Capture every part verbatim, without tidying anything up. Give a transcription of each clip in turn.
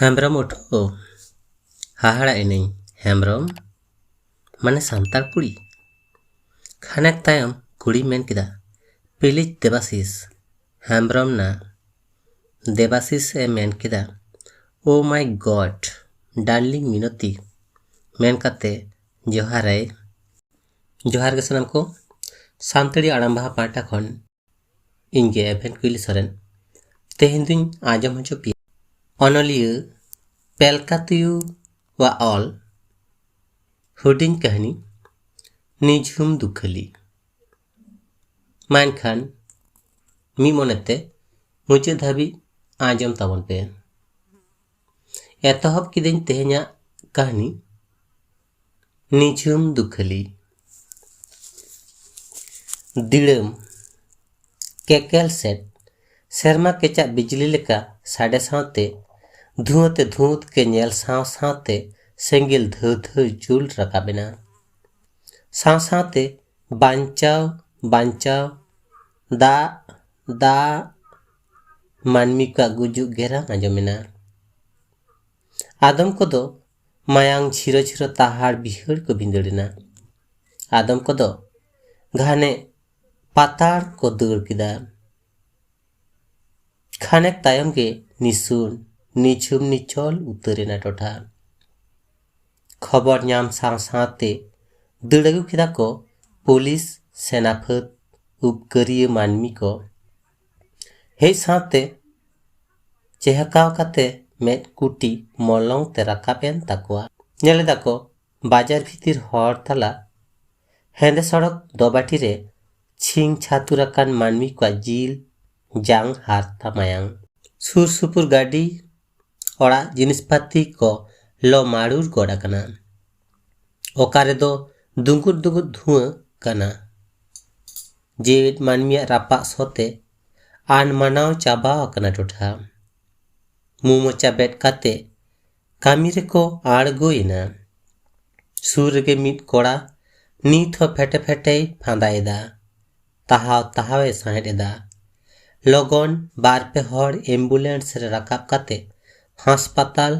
ᱦᱮᱢᱵᱨᱚᱢ ᱩᱴᱷᱳ᱾ ᱦᱟᱦᱟᱲᱟ ᱮᱱᱟᱹᱧ, ᱦᱮᱢᱵᱨᱚᱢ? ᱢᱟᱱᱮ ᱥᱟᱱᱛᱟᱲ ᱠᱩᱲᱤ? ᱠᱷᱟᱱᱮᱠ ᱛᱟᱭᱚᱢ ᱠᱩᱲᱤᱭ ᱢᱮᱱ ᱠᱮᱫᱟ, "ᱯᱤᱞᱤᱡ ᱫᱮᱵᱟᱥᱤᱥ, ᱦᱮᱢᱵᱨᱚᱢ ᱱᱟ?" ᱫᱮᱵᱟᱥᱤᱥ ᱮ ᱢᱮᱱ ᱠᱮᱫᱟ, "Oh my God, darling ᱢᱤᱱᱚᱛᱤ," ᱢᱮᱱ ᱠᱟᱛᱮ ᱡᱚᱦᱟᱨᱟᱭ᱾ ᱡᱚᱦᱟᱨ ᱜᱮ ᱥᱟᱱᱟᱢ ᱠᱚ᱾ ᱥᱟᱱᱛᱟᱲᱤ ᱟᱲᱟᱝ ᱵᱟᱦᱟ ᱯᱟᱦᱴᱟ ᱠᱷᱚᱱ ᱤᱧ ᱜᱮ ᱮᱵᱷᱮᱱ ᱠᱩᱭᱞᱤ ᱥᱚᱨᱮᱱ᱾ ᱛᱮᱦᱮᱧ ᱫᱩᱧ ᱟᱸᱡᱚᱢ ᱦᱚᱪᱚ ᱯᱮᱭᱟ ᱚᱱᱚᱞᱤᱭᱟᱹ ᱯᱮᱞᱠᱟ ᱛᱩᱭᱩ ᱣᱟᱜ ᱚᱞ ᱦᱩᱰᱤᱧ ᱠᱟᱹᱦᱱᱤ ᱱᱤᱡᱷᱩᱢ ᱫᱩᱠᱷᱟᱹᱞᱤ᱾ ᱢᱟ ᱮᱱᱠᱷᱟᱱ ᱢᱤᱫ ᱢᱚᱱᱮᱛᱮ ᱢᱩᱪᱟᱹᱫ ᱫᱷᱟᱹᱵᱤᱡ ᱟᱸᱡᱚᱢ ᱛᱟᱵᱚᱱ ᱯᱮ᱾ ᱮᱛᱚᱦᱚᱵ ᱠᱤᱫᱟᱹᱧ ᱛᱮᱦᱮᱧᱟᱜ ᱠᱟᱹᱦᱱᱤ ᱱᱤᱡᱷᱩᱢ ᱫᱩᱠᱷᱟᱹᱞᱤ᱾ ᱫᱤᱲᱟᱹᱢ, ᱠᱮᱠᱮᱞ ᱥᱮᱫ ᱥᱮᱨᱢᱟ ᱠᱮᱪᱟᱜ ᱵᱤᱡᱽᱞᱤ ᱞᱮᱠᱟ ᱥᱟᱰᱮ ᱥᱟᱶᱛᱮ ᱫᱷᱩᱣᱟᱹ ᱛᱮ ᱫᱷᱩᱸᱫ ᱜᱮ ᱧᱮᱞ ᱥᱟᱶ ᱥᱟᱶᱛᱮ ᱥᱮᱸᱜᱮᱞ ᱫᱷᱟᱹᱣ ᱫᱷᱟᱹᱣ ᱡᱩᱞ ᱨᱟᱠᱟᱵ ᱮᱱᱟ᱾ ᱥᱟᱶ ᱥᱟᱶᱛᱮ ᱵᱟᱧᱪᱟᱣ, ᱵᱟᱧᱪᱟᱣ, ᱫᱟᱜ, ᱫᱟᱜ, ᱢᱟᱹᱱᱢᱤ ᱠᱚᱣᱟᱜ ᱜᱩᱡᱩᱜ ᱜᱮᱨᱟᱝ ᱟᱸᱡᱚᱢ ᱮᱱᱟ᱾ ᱟᱫᱚᱢ ᱠᱚᱫᱚ ᱢᱟᱭᱟᱝ ᱡᱷᱤᱨᱚ ᱡᱷᱤᱨᱚ ᱛᱟᱦᱟᱲ ᱵᱤᱦᱟᱹᱲ ᱠᱚ ᱵᱷᱤᱸᱫᱟᱹᱲ ᱮᱱᱟ᱾ ᱟᱫᱚᱢ ᱠᱚᱫᱚ ᱜᱷᱟᱱᱮ ᱯᱟᱛᱟᱲ ᱠᱚ ᱫᱟᱹᱲ ᱠᱮᱫᱟ᱾ ᱠᱷᱟᱱᱮᱠ ᱛᱟᱭᱚᱢ ᱜᱮ ᱱᱤᱥᱩᱱ ᱱᱤᱡᱷᱩᱢ ᱱᱤᱪᱷᱚᱞ ᱩᱛᱟᱹᱨ ᱮᱱᱟ ᱴᱚᱴᱷᱟ᱾ ᱠᱷᱚᱵᱚᱨ ᱧᱟᱢ ᱥᱟᱶ ᱥᱟᱶᱛᱮ ᱫᱟᱹᱲ ᱟᱹᱜᱩ ᱠᱮᱫᱟ ᱠᱚ ᱯᱩᱞᱤᱥ, ᱥᱮᱱᱟ ᱯᱷᱟᱹᱫ, ᱩᱯᱠᱟᱹᱨᱤᱭᱟᱹ ᱢᱟᱹᱱᱢᱤ ᱠᱚ᱾ ᱦᱮᱡ ᱥᱟᱶᱛᱮ ᱪᱮᱦᱟᱠᱟᱣ ᱠᱟᱛᱮ ᱢᱮᱫ ᱠᱩᱴᱤ ᱢᱚᱞᱚᱝ ᱛᱮ ᱨᱟᱠᱟᱵ ᱮᱱ ᱛᱟᱠᱚᱣᱟ᱾ ᱧᱮᱞ ᱮᱫᱟ ᱠᱚ ᱵᱟᱡᱟᱨ ᱵᱷᱤᱛᱤᱨ ᱦᱚᱲ ᱛᱟᱞᱟ ᱦᱮᱸᱫᱮ ᱥᱚᱲᱚᱠ ᱫᱚᱵᱟᱴᱤ ᱨᱮ ᱪᱷᱤᱝ ᱪᱷᱟᱹᱛᱩᱨ ᱟᱠᱟᱱ ᱢᱟᱹᱱᱢᱤ ᱠᱚᱣᱟᱜ ᱡᱤᱞ, ᱡᱟᱝ, ᱦᱟᱨᱛᱟ, ᱢᱟᱭᱟᱝ᱾ ᱥᱩᱨ ᱥᱩᱯᱩᱨ ᱜᱟᱹᱰᱤ, ᱚᱲᱟᱜ ᱡᱤᱱᱤᱥ ᱯᱟᱹᱛᱤ ᱠᱚ ᱞᱚ ᱢᱟᱲᱩᱨ ᱜᱚᱫ ᱟᱠᱟᱱᱟ᱾ ᱚᱠᱟ ᱨᱮᱫᱚ ᱫᱩᱸᱜᱩᱫ ᱫᱩᱸᱜᱩᱫ ᱫᱷᱩᱣᱟᱹ ᱠᱟᱱᱟ᱾ ᱡᱮᱣᱮᱫ ᱢᱟᱹᱱᱢᱤᱭᱟᱜ ᱨᱟᱯᱟᱜ ᱥᱚ ᱛᱮ ᱟᱱ ᱢᱟᱱᱟᱣ ᱪᱟᱵᱟ ᱟᱠᱟᱱᱟ ᱴᱚᱴᱷᱟ᱾ ᱢᱩ ᱢᱚᱪᱟ ᱵᱮᱫ ᱠᱟᱛᱮ ᱠᱟᱹᱢᱤ ᱨᱮᱠᱚ ᱟᱬᱜᱚᱭᱮᱱᱟ᱾ ᱥᱩᱨ ᱨᱮᱜᱮ ᱢᱤᱫ ᱠᱚᱲᱟ ᱱᱤᱛ ᱦᱚᱸ ᱯᱷᱮᱴᱮ ᱯᱷᱮᱴᱮᱭ ᱯᱷᱟᱸᱫᱟᱭᱮᱫᱟ᱾ ᱛᱟᱦᱟᱣ ᱛᱟᱦᱟᱣᱮ ᱥᱟᱦᱮᱫ ᱮᱫᱟ᱾ ᱞᱚᱜᱚᱱ ᱵᱟᱨ ᱯᱮ ᱦᱚᱲ ᱮᱢᱵᱩᱞᱮᱱᱥ ᱨᱮ ᱨᱟᱠᱟᱵ ᱠᱟᱛᱮ ᱦᱟᱥᱯᱟᱛᱟᱞ᱾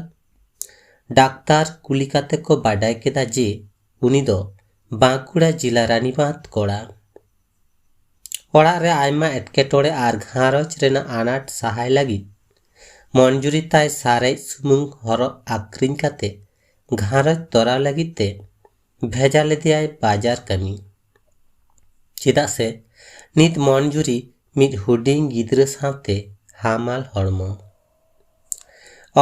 ᱰᱟᱠᱛᱟᱨ ᱠᱩᱞᱤ ᱠᱟᱛᱮ ᱠᱚ ᱵᱟᱰᱟᱭ ᱠᱮᱫᱟ ᱡᱮ ᱩᱱᱤ ᱫᱚ ᱵᱟᱸᱠᱩᱲᱟ ᱡᱤᱞᱟ ᱨᱟᱱᱤᱵᱟᱸᱫᱷ ᱠᱚᱲᱟ᱾ ᱚᱲᱟᱜ ᱨᱮ ᱟᱭᱢᱟ ᱮᱴᱠᱮᱴᱚᱬᱮ ᱟᱨ ᱜᱷᱟᱨᱚᱸᱡᱽ ᱨᱮᱱᱟᱜ ᱟᱱᱟᱴ ᱥᱟᱦᱟᱭ ᱞᱟᱹᱜᱤᱫ ᱢᱚᱱᱡᱩᱨᱤ ᱛᱟᱭ ᱥᱟᱨᱮᱡ ᱥᱩᱢᱩᱝ ᱦᱚᱨᱚᱜ ᱟᱹᱠᱷᱨᱤᱧ ᱠᱟᱛᱮ ᱜᱷᱟᱨᱚᱸᱡᱽ ᱛᱚᱨᱟᱣ ᱞᱟᱹᱜᱤᱫ ᱛᱮ ᱵᱷᱮᱡᱟ ᱞᱮᱫᱮᱭᱟᱭ ᱵᱟᱡᱟᱨ ᱠᱟᱹᱢᱤ᱾ ᱪᱮᱫᱟᱜ ᱥᱮ ᱱᱤᱛ ᱢᱚᱱᱡᱩᱨᱤ ᱢᱤᱫ ᱦᱩᱰᱤᱧ ᱜᱤᱫᱽᱨᱟᱹ ᱥᱟᱶᱛᱮ ᱦᱟᱢᱟᱞ ᱦᱚᱲᱢᱚ᱾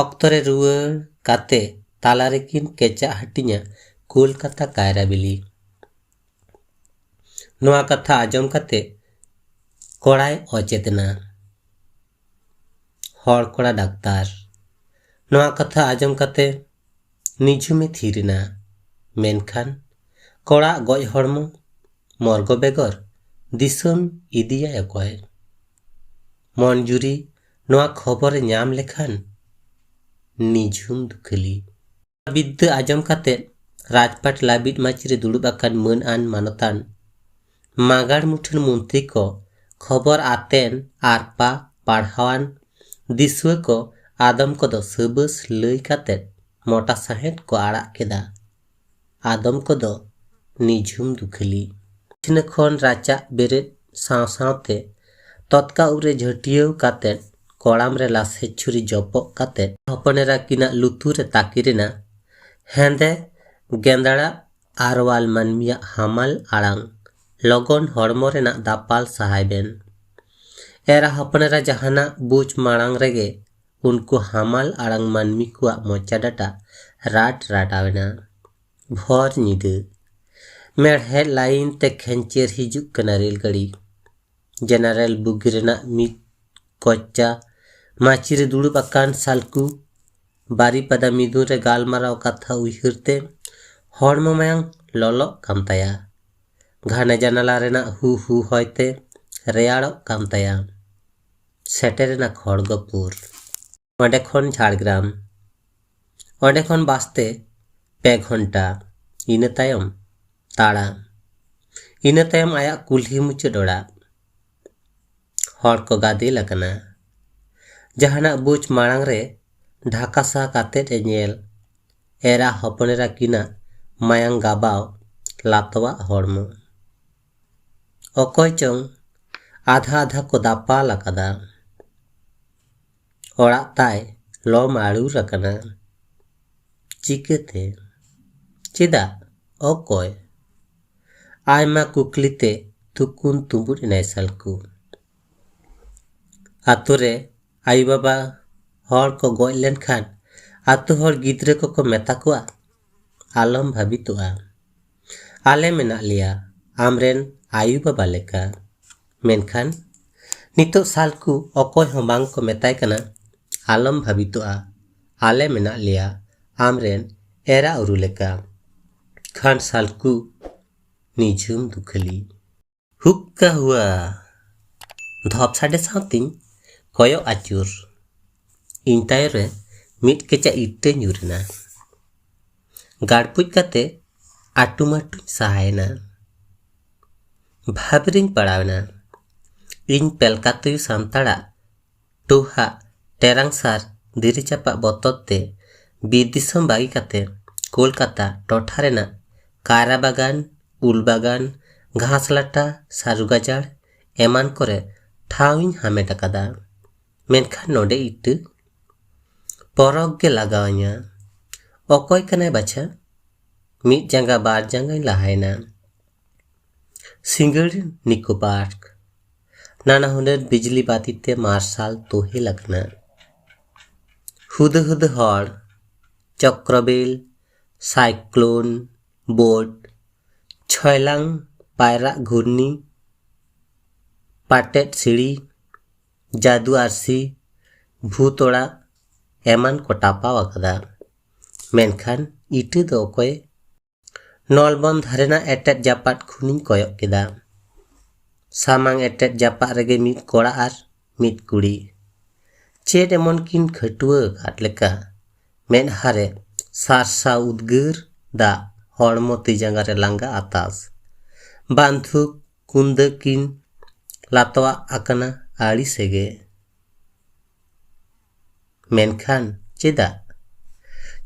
ᱚᱠᱛᱚ ᱨᱮ ᱨᱩᱣᱟᱹᱲ ᱠᱟᱛᱮ ᱛᱟᱞᱟ ᱨᱮᱠᱤᱱ ᱠᱮᱪᱟᱜ ᱦᱟᱹᱴᱤᱧᱟ ᱠᱳᱞᱠᱟᱛᱟ ᱠᱟᱭᱨᱟ ᱵᱤᱞᱤ᱾ ᱱᱚᱣᱟ ᱠᱟᱛᱷᱟ ᱟᱸᱡᱚᱢ ᱠᱟᱛᱮ ᱠᱚᱲᱟᱭ ᱚᱪᱮᱛ ᱮᱱᱟ᱾ ᱦᱚᱲ ᱠᱚᱲᱟ ᱰᱟᱠᱛᱟᱨ᱾ ᱱᱚᱣᱟ ᱠᱟᱛᱷᱟ ᱟᱸᱡᱚᱢ ᱠᱟᱛᱮ ᱱᱤᱡᱷᱩᱢᱮ ᱛᱷᱤᱨ ᱮᱱᱟ᱾ ᱢᱮᱱᱠᱷᱟᱱ ᱠᱚᱲᱟ ᱜᱚᱡ ᱦᱚᱲᱢᱚ ᱢᱚᱨᱜᱚ ᱵᱮᱜᱚᱨ ᱫᱤᱥᱚᱢ ᱤᱫᱤᱭᱟᱭ ᱚᱠᱚᱭ? ᱢᱚᱱᱡᱩᱨᱤ ᱱᱚᱣᱟ ᱠᱷᱚᱵᱚᱨᱮ ᱧᱟᱢ ᱞᱮᱠᱷᱟᱱ ᱱᱤᱡᱷᱩᱢ ᱫᱩᱠᱷᱟᱹᱞᱤ᱾ ᱵᱤᱫᱽᱫᱟᱹ ᱟᱸᱡᱚᱢ ᱠᱟᱛᱮ ᱨᱟᱡᱽᱯᱟᱴ ᱞᱟᱹᱵᱤᱫ ᱢᱟᱹᱪᱤ ᱨᱮ ᱫᱩᱲᱩᱵ ᱟᱠᱟᱱ ᱢᱟᱹᱱ ᱟᱱ ᱢᱟᱱᱚᱛᱟᱱ ᱢᱟᱜᱟᱲ ᱢᱩᱴᱷᱟᱹᱱ ᱢᱚᱱᱛᱨᱤ ᱠᱚ ᱠᱷᱚᱵᱚᱨ ᱟᱛᱮᱱ ᱟᱨᱯᱟ ᱯᱟᱲᱦᱟᱣᱟᱱ ᱫᱤᱥᱩᱣᱟᱹ ᱠᱚ ᱟᱫᱚᱢ ᱠᱚᱫᱚ ᱥᱟᱹᱵᱟᱹᱥ ᱞᱟᱹᱭ ᱠᱟᱛᱮ ᱢᱚᱴᱟ ᱥᱟᱸᱦᱮᱫ ᱠᱚ ᱟᱲᱟᱜ ᱠᱮᱫᱟ᱾ ᱟᱫᱚᱢ ᱠᱚᱫᱚ ᱱᱤᱡᱷᱩᱢ ᱫᱩᱠᱷᱟᱹᱞᱤ᱾ ᱵᱤᱪᱷᱱᱟᱹ ᱠᱷᱚᱱ ᱨᱟᱪᱟᱜ ᱵᱮᱨᱮᱫ ᱥᱟᱶ ᱥᱟᱶᱛᱮ ᱛᱚᱛᱠᱟ ᱩᱵ ᱨᱮ ᱡᱷᱟᱹᱴᱭᱟᱹᱣ ᱠᱟᱛᱮ ᱠᱚᱲᱟᱢ ᱨᱮ ᱞᱟᱥᱮ ᱪᱷᱩᱨᱤ ᱡᱚᱯᱚᱜ ᱠᱟᱛᱮ ᱦᱚᱯᱚᱱ ᱮᱨᱟ ᱠᱤᱱᱟᱜ ᱞᱩᱛᱩᱨ ᱨᱮ ᱛᱟᱹᱠᱤᱨ ᱮᱱᱟ ᱦᱮᱸᱫᱮ ᱜᱮᱸᱫᱟᱲᱟ ᱟᱨᱣᱟᱞ ᱢᱟᱹᱱᱢᱤᱭᱟᱜ ᱦᱟᱢᱟᱞ ᱟᱲᱟᱝ, "ᱞᱚᱜᱚᱱ ᱦᱚᱲᱢᱚ ᱨᱮᱱᱟᱜ ᱫᱟᱯᱟᱞ ᱥᱟᱦᱟᱭ ᱵᱮᱱ᱾" ᱮᱨᱟ ᱦᱚᱯᱚᱱ ᱮᱨᱟ ᱡᱟᱦᱟᱱᱟᱜ ᱵᱩᱡᱽ ᱢᱟᱲᱟᱝ ᱨᱮᱜᱮ ᱩᱱᱠᱩ ᱦᱟᱢᱟᱞ ᱟᱲᱟᱝ ᱢᱟᱹᱱᱢᱤ ᱠᱚᱣᱟᱜ ᱢᱚᱪᱟ ᱰᱟᱴᱟ ᱨᱟᱴ ᱨᱟᱴᱟᱣ ᱮᱱᱟ᱾ ᱵᱷᱚᱨ ᱧᱤᱫᱟᱹ᱾ ᱢᱮᱲᱦᱮᱫ ᱞᱟᱭᱤᱱ ᱛᱮ ᱠᱷᱮᱧᱪᱮᱨ ᱦᱤᱡᱩᱜ ᱠᱟᱱᱟ ᱨᱮᱞ ᱜᱟᱹᱰᱤ᱾ ᱡᱮᱱᱟᱨᱮᱞ ᱵᱩᱜᱤ ᱨᱮᱱᱟᱜ ᱢᱤᱫ ᱠᱚᱪᱟ ᱢᱟᱹᱪᱤ ᱨᱮ ᱫᱩᱲᱩᱵ ᱟᱠᱟᱱ ᱥᱟᱞᱠᱩ ᱵᱟᱨᱤᱯᱟᱫᱟ ᱢᱤᱫᱩᱱ ᱨᱮ ᱜᱟᱞᱢᱟᱨᱟᱣ ᱠᱟᱛᱷᱟ ᱩᱭᱦᱟᱹᱨ ᱛᱮ ᱦᱚᱲᱢᱚ ᱢᱟᱭᱟᱝ ᱞᱚᱞᱚᱜ ᱠᱟᱱ ᱛᱟᱭᱟ᱾ ᱜᱷᱟᱱᱮ ᱡᱟᱱᱟᱞᱟ ᱨᱮᱱᱟᱜ ᱦᱩ ᱦᱩ ᱦᱚᱭ ᱛᱮ ᱨᱮᱭᱟᱲᱚᱜ ᱠᱟᱱ ᱛᱟᱭᱟ᱾ ᱥᱮᱴᱮᱨᱮᱱᱟ ᱠᱷᱚᱲᱜᱚᱯᱩᱨ᱾ ᱚᱸᱰᱮ ᱠᱷᱚᱱ ᱡᱷᱟᱲᱜᱨᱟᱢ᱾ ᱚᱸᱰᱮ ᱠᱷᱚᱱ ᱵᱟᱥ ᱛᱮ ᱯᱮ ᱜᱷᱚᱱᱴᱟ᱾ ᱤᱱᱟᱹ ᱛᱟᱭᱚᱢ ᱛᱟᱲᱟᱢ᱾ ᱤᱱᱟᱹ ᱛᱟᱭᱚᱢ ᱟᱭᱟᱜ ᱠᱩᱞᱦᱤ ᱢᱩᱪᱟᱹᱫ ᱚᱲᱟᱜ᱾ ᱦᱚᱲ ᱠᱚ ᱜᱟᱫᱮᱞ ᱟᱠᱟᱱᱟ᱾ ᱡᱟᱦᱟᱱᱟᱜ ᱵᱩᱡᱽ ᱢᱟᱲᱟᱝ ᱨᱮ ᱰᱷᱟᱠᱟᱥᱟ ᱠᱟᱛᱮᱫ ᱮ ᱧᱮᱞ ᱮᱨᱟ ᱦᱚᱯᱚᱱᱮᱨᱟ ᱠᱤᱱᱟᱜ ᱢᱟᱭᱟᱝ ᱜᱟᱵᱟᱣ ᱞᱟᱛᱚᱣᱟᱜ ᱦᱚᱲᱢᱚ᱾ ᱚᱠᱚᱭ ᱪᱚᱝ ᱟᱫᱷᱟ ᱟᱫᱷᱟ ᱠᱚ ᱫᱟᱯᱟᱞ ᱟᱠᱟᱫᱟ᱾ ᱚᱲᱟᱜ ᱛᱟᱭ ᱞᱚᱢ ᱟᱹᱲᱩᱨ ᱟᱠᱟᱱᱟ᱾ ᱪᱤᱠᱟᱹᱛᱮ? ᱪᱮᱫᱟᱜ? ᱚᱠᱚᱭ? ᱟᱭᱢᱟ ᱠᱩᱠᱞᱤ ᱛᱮ ᱛᱩᱠᱩᱱ ᱛᱩᱸᱵᱩᱫ ᱮᱱᱟᱭ ᱥᱟᱞᱠᱩ᱾ ᱟᱛᱳ ᱨᱮ ᱟᱭᱳ ᱵᱟᱵᱟ ᱦᱚᱲ ᱠᱚ ᱜᱚᱡ ᱞᱮᱱᱠᱷᱟᱱ ᱟᱛᱳ ᱦᱚᱲ ᱜᱤᱫᱽᱨᱟᱹ ᱠᱚᱠᱚ ᱢᱮᱛᱟ ᱠᱚᱣᱟ, "ᱟᱞᱚᱢ ᱵᱷᱟᱵᱤᱛᱚᱜᱼᱟ, ᱟᱞᱮ ᱢᱮᱱᱟᱜ ᱞᱮᱭᱟ ᱟᱢᱨᱮᱱ ᱟᱭᱳ ᱵᱟᱵᱟ ᱞᱮᱠᱟ᱾" ᱢᱮᱱᱠᱷᱟᱱ ᱱᱤᱛᱚᱜ ᱥᱟᱞᱠᱩ ᱚᱠᱚᱭ ᱦᱚᱸ ᱵᱟᱝ ᱠᱚ ᱢᱮᱛᱟᱭ ᱠᱟᱱᱟ, "ᱟᱞᱚᱢ ᱵᱷᱟᱵᱤᱛᱚᱜᱼᱟ, ᱟᱞᱮ ᱢᱮᱱᱟᱜ ᱞᱮᱭᱟ ᱟᱢᱨᱮᱱ ᱮᱨᱟ ᱩᱨᱩ ᱞᱮᱠᱟ᱾" ᱠᱷᱟᱱ ᱥᱟᱞᱠᱩ ᱱᱤᱡᱷᱩᱢ ᱫᱩᱠᱷᱟᱹᱞᱤ᱾ ᱦᱩᱠᱠᱟ ᱦᱩᱣᱟ᱾ ᱫᱷᱚᱯ ᱥᱟᱰᱮ ᱥᱟᱶᱛᱤᱧ ᱠᱚᱭᱚᱜ ᱟᱹᱪᱩᱨ᱾ ᱤᱧ ᱛᱟᱭᱚᱢ ᱨᱮ ᱢᱤᱫ ᱠᱮᱪᱟ ᱤᱴᱟᱹ ᱧᱩᱨ ᱮᱱᱟ᱾ ᱜᱟᱲᱯᱩᱡ ᱠᱟᱛᱮ ᱟᱹᱴᱩᱢᱟᱹᱴᱩᱧ ᱥᱟᱦᱟᱭᱮᱱᱟ᱾ ᱵᱷᱟᱵᱽ ᱨᱤᱧ ᱯᱟᱲᱟᱣᱮᱱᱟ᱾ ᱤᱧ ᱯᱮᱞᱠᱟ ᱛᱩᱭᱩ ᱥᱟᱱᱛᱟᱲᱟᱜ ᱴᱩᱦᱟᱜ ᱴᱮᱨᱟᱝ ᱥᱟᱨ ᱫᱷᱤᱨᱤ ᱪᱟᱯᱟᱫ ᱵᱚᱛᱚᱨ ᱛᱮ ᱵᱤᱨ ᱫᱤᱥᱚᱢ ᱵᱟᱹᱜᱤ ᱠᱟᱛᱮ ᱠᱳᱞᱠᱟᱛᱟ ᱴᱚᱴᱷᱟ ᱨᱮᱱᱟᱜ ᱠᱟᱭᱨᱟ ᱵᱟᱜᱟᱱ, ᱩᱞ ᱵᱟᱜᱟᱱ, ᱜᱷᱟᱥ ᱞᱟᱴᱟ, ᱥᱟᱹᱨᱩ ᱜᱟᱡᱟᱲ ᱮᱢᱟᱱ ᱠᱚᱨᱮ ᱴᱷᱟᱶ ᱤᱧ ᱦᱟᱢᱮᱴ ᱟᱠᱟᱫᱟ᱾ ᱢᱮᱱᱠᱷᱟᱱ ᱱᱚᱰᱮ ᱤᱴᱟᱹ? ᱯᱚᱨᱚᱠ ᱜᱮ ᱞᱟᱜᱟᱣ ᱤᱧᱟ᱾ ᱚᱠᱚᱭ ᱠᱟᱱᱟᱭ ᱵᱟᱪᱷᱟ? ᱢᱤᱫ ᱡᱟᱸᱜᱟ ᱵᱟᱨ ᱡᱟᱸᱜᱟᱧ ᱞᱟᱦᱟᱭᱮᱱᱟ᱾ ᱥᱤᱸᱜᱟᱹᱲ ᱱᱤᱠᱳ ᱯᱟᱨᱠ᱾ ᱱᱟᱱᱟ ᱦᱩᱱᱟᱹᱨ ᱵᱤᱡᱽᱞᱤ ᱵᱟᱹᱛᱤ ᱛᱮ ᱢᱟᱨᱥᱟᱞ ᱛᱳᱦᱮᱞ ᱟᱠᱟᱱᱟ᱾ ᱦᱩᱫᱟᱹ ᱦᱩᱫᱟᱹ ᱦᱚᱲ, ᱪᱚᱠᱨᱚᱵᱤᱞ, ᱥᱟᱭᱠᱞᱳᱱ, ᱵᱳᱴ, ᱪᱷᱚᱭᱞᱟᱝ, ᱯᱟᱭᱨᱟᱜ ᱜᱷᱩᱨᱱᱤ, ᱯᱟᱴᱮᱫ ᱥᱤᱲᱤ, ᱡᱟᱫᱩ ᱟᱨᱥᱤ, ᱵᱷᱩᱛ ᱚᱲᱟᱜ ᱮᱢᱟᱱ ᱠᱚ ᱴᱟᱯᱟᱣ ᱟᱠᱟᱫᱟ᱾ ᱢᱮᱱᱠᱷᱟᱱ ᱤᱴᱟᱹ ᱫᱚ ᱚᱠᱚᱭ? ᱱᱚᱞᱵᱚᱱ ᱫᱷᱟᱨᱮᱱᱟᱜ ᱮᱴᱮᱫ ᱡᱟᱯᱟᱫ ᱠᱷᱚᱱᱤᱧ ᱠᱚᱭᱚᱜ ᱠᱮᱫᱟ᱾ ᱥᱟᱢᱟᱝ ᱮᱴᱮᱫ ᱡᱟᱯᱟᱫ ᱨᱮᱜᱮ ᱢᱤᱫ ᱠᱚᱲᱟ ᱟᱨ ᱢᱤᱫ ᱠᱩᱲᱤ᱾ ᱪᱮᱫ ᱮᱢᱚᱱ ᱠᱤᱱ ᱠᱷᱟᱹᱴᱩᱣᱟᱹ ᱟᱠᱟᱫ ᱞᱮᱠᱟ᱾ ᱢᱮᱫᱦᱟ ᱨᱮ ᱥᱟᱨᱥᱟᱣ ᱩᱫᱽᱜᱟᱹᱨ ᱫᱟᱜ ᱦᱚᱲᱢᱚ ᱛᱤ ᱡᱟᱸᱜᱟ ᱨᱮ ᱞᱟᱸᱜᱟ ᱟᱛᱟᱥ᱾ ᱵᱟᱱᱫᱷᱩᱠ ᱠᱩᱱᱫᱟᱹ ᱠᱤᱱ ᱞᱟᱛᱚᱣᱟᱜ ᱟᱠᱟᱱᱟ ᱟᱹᱲᱤᱥᱮᱜᱮ᱾ ᱢᱮᱱᱠᱷᱟᱱ ᱪᱮᱫᱟᱜ?